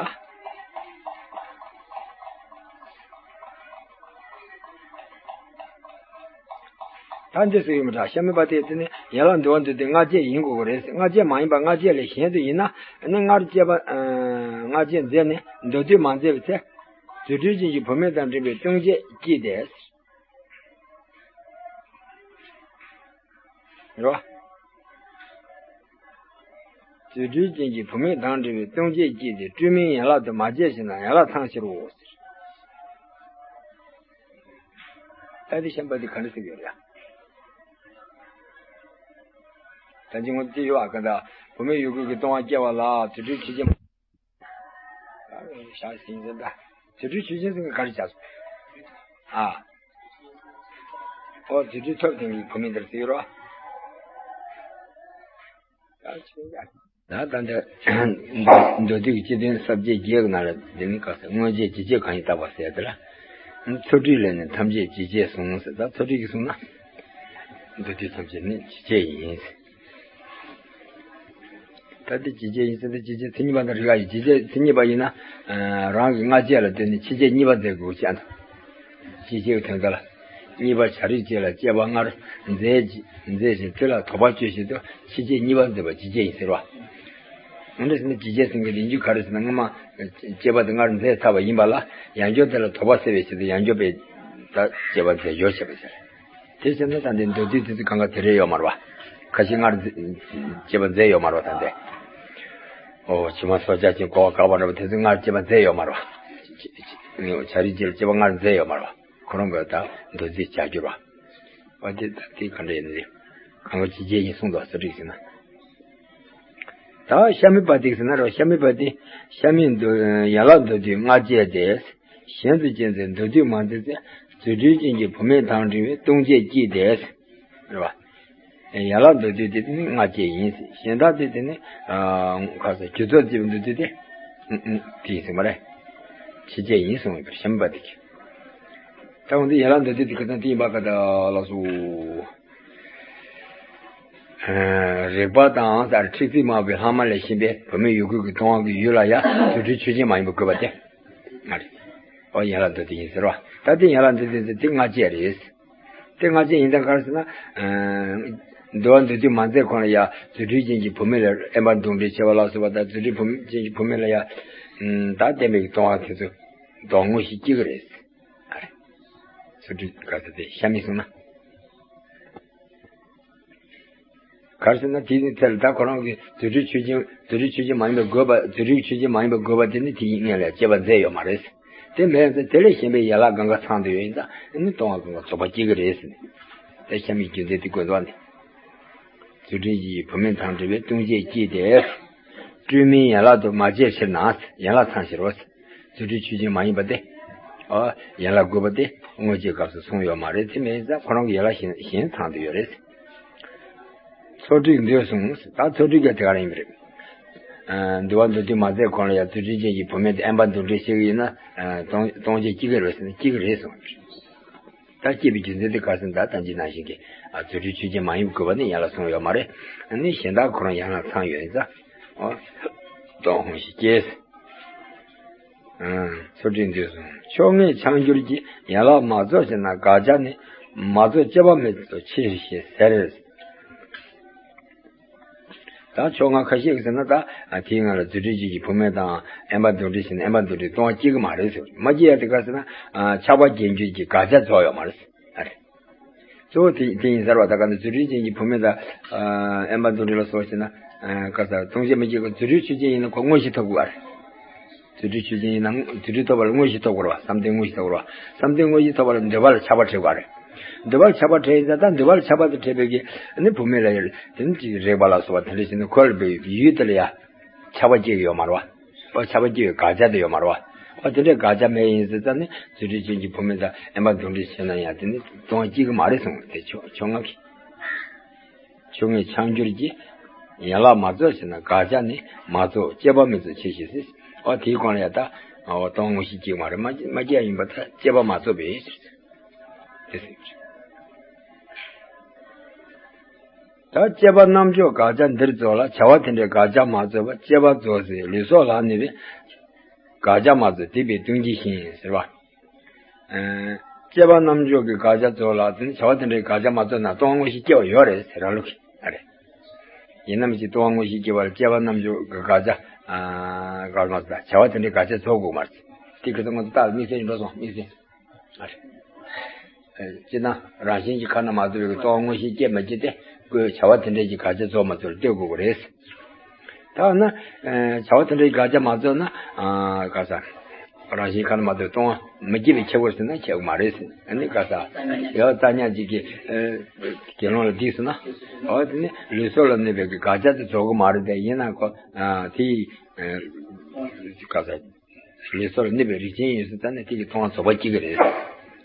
ད་འདི་ཟེར་ཡོད་མི་འདྲ། གཤའ་མི་པ་དེ་དེ་ནི་ཡན་ལག་འདོད་པ་འདོད་དུས་ལྔ་བསྐྱེད་ཡིན་དགོས་ཀྱི་རེད། ལྔ་བསྐྱེད་མ་ཡིན་པ་ལྔ་བསྐྱེད་ལས་གཞན་དུ་ཡིན་ན་ནི་སྔར་སྐྱེས་པ་ཨ་ལྔ་བསྐྱེད་མཛད་ནས་འདོད་དུས་མ་མཛད་པའི་ཚེ། རྫུ་འཕྲུལ་ཅན་གྱི་བུད་མེད་དང་འབྲེལ་བའི་ལྟུང་བྱེད་སྐྱེས་ཏེ། རོ། རྫུ་འཕྲུལ་ཅན་གྱི་བུད་མེད་དང་འབྲེལ་བའི་ལྟུང་བྱེད་སྐྱེས་ཏེ་སྤྲུལ་མིན་ཡན་ལག་ཏུ་མ་སྐྱེས་ཤིང་ན་ཡན་ལག་ཚང་ཕྱིར་རོ། ད་དེ་ཤན་པ་དེ་ག་འདྲ་ཟེར་ཡོད་རེད། ད་ཅི་ངོ་ཅི་ཡོད་ཨ་ག་ད་བུད་མེད་ཡུལ་གོས་ཀྱི་ལྟུང་བ་སྐྱེ་བ་ལ་རྫུ་འཕྲུལ་ཆོས་ཅན། ཞག་ཟིན་ཟིན་ད། དེ་འཕྲུལ་ཆོས་ཅན་ཟེར་ག་རེ་བྱ་སོང་། ཨ། ཨོ་དེ་འཕྲུལ་ཐོབ་ཐང་གི་བུད་མེད་དེར་ཟེར་རོ། ད་ཆོས་ཅན། ད་ད་འདི་མདོ་སྡུད་ཀྱི་སྤྱི་དོན་ས་བཅད་བརྒྱད་ཀྱི་ནང་ལ་འདི་ནི་ག་ཟེར་དངོས་རྗེས་ཇི་སྐྱེས་གང་ཡིན་བརྟག་པ་ཟེར་དེ་ལ། ཚུལ་ཁྲིམས་ལས་ནི་ཐམས་ཅད་ཇི་སྐྱེས་གསུངས་ཟེར། ད་ཚུལ་ཁྲིམས་ཀྱིས་གསུངས་ན། མདོ་སྡུད་ཐམས་ཅད་ནི་ཇི་སྐྱེས་ཡིན། ད་འདི་ཇི་སྐྱེས་ཡིན་ཟེར་ཏེ་ཇི་སྐྱེས་ཚིག་གཉིས་པ་དང་རིགས་ཡོད། ཇི་སྐྱེས་ཚིག་གཉིས་པ་ཡིན་ན། རང་གི་སྔ་རྗེས་ལ་ལྟོས་ནས་ཕྱི་རྗེས་གཉིས་པ་མཛད་དགོས་ཀྱང་། ཇི་སྐྱེས་ཀྱི་དོན་དག་ལ། གཉིས་པ་བྱ་རིགས་ཅན་ལ་སྐྱེ་བ་སྔར་མཛད་ཅི་མཛད་ཅིང་དེ་ལ་དོགས་པ་གཅོད་བཞིན་དུ་ཕྱི་རྗེས་གཉིས་པ་མཛད་པ་ཇི་སྐྱེས་ཡིན་ཟེར་བ། འོན་ཏེ་ཟེར་ན་ཇི་སྐྱེས་ཟེར་མཁན་དེ་ཡིན་རྒྱུ་ག་རེ་ཟེར་ན་སྔོན་མ་སྐྱེ་བ་དེ་སྔར་མཛད་ཚར་བ་ཡིན་པ་ལ་ཡང་བསྐྱར་དེ་ལ་དོགས་པ་སེལ་བའི་ཆེད་དུ་ཡང་བསྐྱར་པའི་ད་སྐྱེ་བ་མཛད་སྦྱོར་བྱས་པ་ཟེར། དེ་བྱས་ན་ད་འདི་མདོ་སྡུད་དེ་ཚོ་གང་ག་དེ་རེད་ཡོད་མ་རེད་བ། ཁ་ཤས་སྔར་མཛད་སྐྱེ་བ་མཛད་ཡོད་མ་རེད་བ་ད་འདི། ཨོ་ཕྱི་མ་སྲོག་ཆགས་ཅན་བཀོལ་བ་དགག་པ་འདྲ་བ་དེ་ཚོ་སྔར་སྐྱེ་བ་མཛད་ཡོད་མ་རེད་བ། བྱ་རིགས་ཅན་ལ་སྐྱེ་བ་སྔར་མཛད་ཡོད་མ་རེད་བ། ཁོ་རང་གི་ད་མདོ་སྡུད་བྱ་རྒྱུ་རེད་བ། བ་དེ་ད་དེ་ག་འདྲ་ཡིན་ནི། གང་ག་ཇི་སྐྱེས་ཡིན་གསུངས་འདུག་ས་རིགས་ཟེར་ན། ད་གཤའ་མི་པ་དེ་ཟེར་ན་རོ། གཤའ་མི་པ་དེ་གཤའ་མི་འདོད་ཡན་ལག་འདོད་དུས་སྔ་རྗེས་ཏེ། གཞན་དུ་སྐྱེ་མཛད་འདོད་དུས་མ་མཛད་ཚེ། རྫུ་འཕྲུལ་ཅན་གྱི་བུད་མེད་དང་འབྲེལ་བའི་ལྟུང་བྱེད་སྐྱེས་ཏེ། རེད་བ། ཡན་ལག་མདོར་བསྡུས་དེ་ནི་སྔ་བཅས་ཡིན། གཞན་དག་དེ་དེ་ནི་ཁ་ས་རྒྱུ་ཚོགས་རྩིས་པ་མདོར་བསྡུས་དེ་དེ་ཡིན་ཟེར་མ་རེད། ཕྱི་བཅས་ཡིན་གསུངས་པར་ཞེན་པ་དེ། ད་འོན་ཏེ་ཡན་ལག་མདོར་བསྡུས་དེ་ག་ཙམ་དེ་ཡིན་པ་ག་ད་ལགས་སོ། རིག་པ་དང་ས་ཁྲིག་རྩིས་སྨྲ་བའི་ལྷག་མ་ལས་གཞན་པའི་བུད་མེད་ཡུལ་ཀུན་གྱི་སྟོང་པ་གི་ཡུལ་ལ་ཡང་རྫུ་འཕྲུལ་ཆོས་ཅན་མ་ཡིན་པ་དགོས་པ་སྟེ། ཨོ་ཡན་ལག་མདོར་བསྡུས་ཡིན་ཟེར་བ། ད་དེ་ཡན་ལག་མདོར་བསྡུས་དེ་སྔ་བཅས་རེད། དེ་སྔ་བཅས་ཡིན་དང་ག་རེ་ཟེར་ན། འདུལ་བ་མདོར་བསྡུས་མ་མཛད་གོང་ལ་ཡང་རྫུ་འཕྲུལ་ཅན་གྱི་བུད་མེད་ལ་དབེན་པ་འདུ་འབྲལ་བྱེད་པ་ལ་སོགས་པ་དང་རྫུ་འཕྲུལ་ཅན་གྱི་བུད་མེད་ལ་ཡང་ད་བསྟན་པའི་སྟོང་པ་དེ་ཚོ་དོན་དངོས་གཞི་སྐྱེ་གི་རེད། ཨ་རེ། རྫུ་འཕྲུལ་ག་ས་དེ་ཤ་མི་གསུང་ན། ག་རེ་ཟེར་ན་དེའི་ཚེ་ལ་ད་ཁོ་རང་གི་རྫུ་འཕྲུལ་ཆོས་ཅན་རྫུ་འཕྲུལ་ཆོས་ཅན་མ་ཡིན་པའི་དགོས་པ་རྫུ་འཕྲུལ་ཆོས་ཅན་མ་ཡིན་པའི་དགོས་པ་དེ་ནི་དེའི་སྔོན་ལ་སྐྱེ་བ་མཛད་ཡོད་མ་རེད། དེ་མེད་ཚེ་དེ་ལས་གཞན་པའི་ཡན་ལག་གང་ག་ཚང་དུ་ཡོད་ཡིན་ཙང་ནི་སྟོང་པ་གང་ག་རྫོགས་པ་སྐྱེ་གི་རེད་ཟེར་ནས། དེ་ཤ་མི་རྒྱུ་མཚན་དེ་དགོས་འདུག་ནི། རྫུ་འཕྲུལ་གྱི་བུད་མེད་དང་འབྲེལ་བའི་ལྟུང་བྱེད་སྐྱེས་ཏེ། སྤྲོས་མིན་ཡན་ལག་ཏུ་མ་སྐྱེས་ཕྱིར་ན། ཡན་ལག་ཚང་ཕྱིར་རོ། རྫུ་འཕྲུལ་ཆོས་ཅན་མ་ཡིན་པ་སྟེ། ཨོ། ཡན་ལག་དགོས་པ་སྟེ་དངོས་གཞིའི་སྐབས་སུ་གསུངས་ཡོད་མ་རེད། དེ་མིན་ཙང་ཁོ་རང་གི་ཡན་ལག་གཞན་གཞན་ཚང་དུ་ཡོད་རེད། ཚོགས་སྒྲིག་འདོད་གསུངས། ད་ཚོགས་སྒྲིག་ག་དེ་ག་རང་ཡིན་པ་རེད། ཨ། འདུལ་བ་མདོར་བསྡུས་མ་མཛད་གོང་ལ་ཡང་རྫུ་འཕྲུལ་ཅན་གྱི་བུད་མེད་དེ་དབེན་པ་འདུ་འབྲལ་བྱེད་ཀྱི་ཡིན་ན། ཨ། སྟོང་སྟོང་བྱེད་སྐྱེ་གི་རེད་ཟེར་ན་སྐྱེ་གི་རེད་གསུངས། ད་སྐྱེས་པའི་རྒྱུ་མཚན་དེ་ག་ཟེར་ན་ད་ལྟ་ཅི་ནང་བཞིན་གྱི་ཨ་རྫུ་འཕྲུལ་ཆོས་ཅན་མ་ཡིན་པའི་དགོས་པ་ནི་ཡན་ལག་གསུངས་ཡོད་མ་རེད། ཨ་ནི་གཞན་དག་ཁོ་རང་ཡན་ལག་ཚང་ཡོད་ཡིན་ཙང་། ཨོ། སྟོང་པ་གང་ཞིག་སྐྱེས། ཨ། ཚོགས་སྒྲིག་འདོད་གསུངས། ཕྱོགས་སྔའི་འཕྱང་འགྱུར་གྱི་ཡན་ལག་མ་རྫོགས་ཕྱིར་ན་དགག་བྱ་ནི་མ་རྫོགས་སྐྱེ་བ་མེད་དུ་ཆེ་ཞེས་ཟེར། ད་ཕྱོགས་སྔ་ཁ་ཤས་ཀྱིས་ཟེར་ན་ད་དེའི་སྔ་ལ་རྫུ་འཕྲུལ་ཅན་གྱི་བུད་མེད་དང་དབེན་པ་འདུ་འབྲལ་བྱས་ན་དབེན་པ་འདུ་འབྲལ་སྟོང་པ་སྐྱེ་གི་མ་རེད་ཟེར། མ་སྐྱེ་ཡ་དེ་ག་ཟེར་ན། ཨ། ཆགས་པ་བརྒྱད་འགྱུར་གྱི་དགག་བྱ་རྫོགས་ཡོད་མ་རེད། ཨ་རེ། གཙོ་བོ་དེ་དེ་ཡིན་ཟེར་བ། ད་ག་ནི་རྫུ་འཕྲུལ་ཅན་གྱི་བུད་མེད་དང་། ཨ། དབེན་པ་འདུ་འབྲལ་ལ་སོགས་བྱས་ན། ཨ། ག་ཟེར། ལྟུང་བྱེད་མི་སྐྱེ་གི། རྫུ་འཕྲུལ་ཆོས་ཅན་ཡིན་ན་ཁོ་དངོས་གཞི་ཐོབ་དགོས་པ་རེད། རྫུ་འཕྲུལ་ཆོས་ཅན་ཡིན་ན་རྫུ་འཕྲུལ་ཐོབ་པ་ལ་དངོས་གཞི་ཐོབ་དགོས་རེད་བ། བསམ་གཏན་དངོས་གཞི་ཐོབ་དགོས་རེད་བ། བསམ་གཏན་དངོས་གཞི་ཐོབ་པ་ལ་འདོད་པ་ལ་ཆགས་པ་འཕྲད་དགོས་རེད། འདོད་པ་ལ་ཆགས་པ་འཕྲད་ཡིན་ཙང་ད་འདོད་པ་ལ་ཆགས་པ་དེ་འཕྲད་པའི་གི་ནི་བུད་མེད་ལ་ཡང་དེ་ནི་ཅིག་རེག་པ་ལ་སོགས་པ་དེ་འདྲ་བྱས་ནས་ཁོ་ལ་བའི་ཡུལ་དེ་ལ་ཡང་ཆགས་པ་སྐྱེ་གི་ཡོད་མ་རེད་བ། ཨོ། ཆགས་པ་སྐྱེ་བའི་དགག་བྱ་དེ་ཡོད་མ་རེད་བ། ཨོ། དེ་འདྲའི་དགག་བྱ་མེད་ཡིན་ཟེར་ཙང་ནི་རྫུ་འཕྲུལ་ཅན་གྱི་བུད་མེད་དང་དབེན་པ་འདུ་འབྲལ་བྱས་ན་ཡང་དེ་ནི་སྟོང་པ་སྐྱེ་གི་མ་རེད་གསུངས། དེ་ཕྱོགས་ཕྱོགས་སྔ་གི། ཕྱོགས་སྔའི་འཕྱང་འགྱུར་གྱི་ཡན་ལག་མ་རྫོགས་ཕྱིར་ན་དགག་བྱ་ནི་མ་རྫོགས་སྐྱེ་བ་མེད་དུ་ཆེ་ཞེས་ཟེར། ཨོ། དེའི་གོང་ལ་ཡང་ད། ཨོ། སྟོང་པ་དངོས་གཞི་སྐྱེ་གི་མ་རེད། མ་མ་སྐྱེ་ཡ་ཡིན་པ་ད་སྐྱེ་བ་མ་རྫོགས་པས་ཟེར། དེ་ཟེར། ད་སྐྱེ་བ་རྣམ་འཇོག་དགག་བྱ་འདིར་རྫོགས་ལ། བྱ་བ་དེ་འདྲའི་དགག་བྱ་མ་རྫོགས་པ་སྐྱེ་བ་རྫོགས་ཟེར་ལུས་སྲོག་ལ་གནོད་པའི་དགག་བྱ་མ་རྫོགས་སྡིག་པའི་ལྟུང་བྱེད་བཞིན་ཟེར་བ། ཨ། སྐྱེ་བ་རྣམ་འཇོག་གི་དགག་བྱ་རྫོགས་ལ། དེ་ནི་བྱ་བ་དེ་འདྲའི་དགག་བྱ་མ་རྫོགས་ན་སྟོང་པ་དངོས་གཞི་སྐྱེ་བ་ཡོད་རེད་ཟེར་ར་ལུགས་ཀྱི་ཨ་རེད། ཡིན་ནམ་ཞིག་སྟོང་པ་དངོས་གཞི་སྐྱེ་བ་ལ་སྐྱེ་བ་རྣམ་འཇོག་གི་དགག་བྱ། ཨ། དགག་བྱ་མ་རྫོགས་ན་བྱ་བ་དེ་འདྲའི་དགག་བྱ་རྫོགས་དགོས་མ་རེད། དེ་གི་ཚེ་ང་ཚོ་རྟགས་དམིགས་བསལ་ཡིན་འགྲོ་སོང་། དམིགས་བསལ། ཨ་རེ། ཨ། སྤྱིར་ན་རང་བཞིན་གྱིས་ཁ་ན་མ་ཐོ་བའི་སྟོང་པ་དངོས་གཞི་སྐྱེ་མ་སྐྱེ་དེ་ཁོའི་བྱ་བ་དེ་འདྲའི་གི་དགག་བྱ་རྫོགས་མ་རྫོགས་ལ་ལྟོས་དགོས་ཀྱི་རེད། ད་ན། ཨ། བྱ་བ་དེ་འདྲའི་དགག་བྱ་མ་རྫོགས་ན། ཨ། ག་ས། རང་བཞིན་ཁ་ན་མ་ཐོ་བའི་སྟོང་པ་མི་སྐྱེ་བས་ཁྱབ་པར་ཟེར་ན་ཁྱབ་ཀྱི་མ་རེད་ཟེར། ཨ་ནི་ག་ས། ཡང་རྩ་ཉག་གཅིག་གིས། ཨ། དགེ་སློང་ལ་སྡིགས་སོང་ན། འོ་དེ་ནི་ལུས་སྲོག་ལ་གནོད་པའི་གི་དགག་བྱ་དེ་རྫོགས་ཀྱི་མ་རེད་དེ། ཡིན་ན་ཁོ། ཨ། དེ་ཡི། ཨ། ག་ས། ལུས་སྲོག་ལ་གནོད་པའི་རིགས་ཅན་ཡིན་ཟེར་ཙང་ནས་དེ་གི་སྟོང་པ་རྫོགས་པ་སྐྱེ་གི་རེད།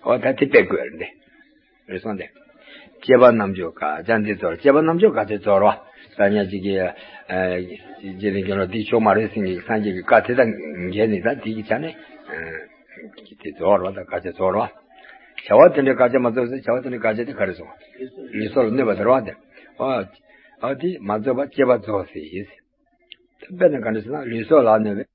འོ་ད་དེ་སྤེལ་དགོས་རེད་དེ། རེད་སོང་སྟེ། སྐྱེ་བ་རྣམ་འཇོག་དགག་བྱ་འདི་རྫོགས། སྐྱེ་བ་རྣམ་འཇོག་དགག་བྱ་རྫོགས་རོ། ད་ཉག་གཅིག་གིས། ཨ། རྗེ་བཙུན་དགེ་སློང་འདི་ཆོག་མ་རེད་ཟེར་མཁན་གྱི་སངས་རྒྱས་ཀྱི་བཀའ་དེ་དང་འགལ་ནས་ད་དེ་གི་ཆ་ནས། ཨ། དེ་རྫོགས་རོ། ད་དགག་བྱ་རྫོགས་རོ། བྱ་བ་དེ་འདྲའི་དགག་བྱ་མ་རྫོགས་ཟེར། བྱ་བ་དེ་འདྲའི་དགག་བྱ་དེ་ག་རེ་སོང་། ལུས་སྲོག་ལ་གནོད་པ་དེ་རོ་དེ། ཨ། ཨ། དེ་མ་རྫོགས་པ་སྐྱེ་བ་རྫོགས་ཟེར་ཡིན། དཔེར་ན་ག་འདྲ་ཟེར་ན་ལུས་སྲོག་ལ་གནོད་པའི་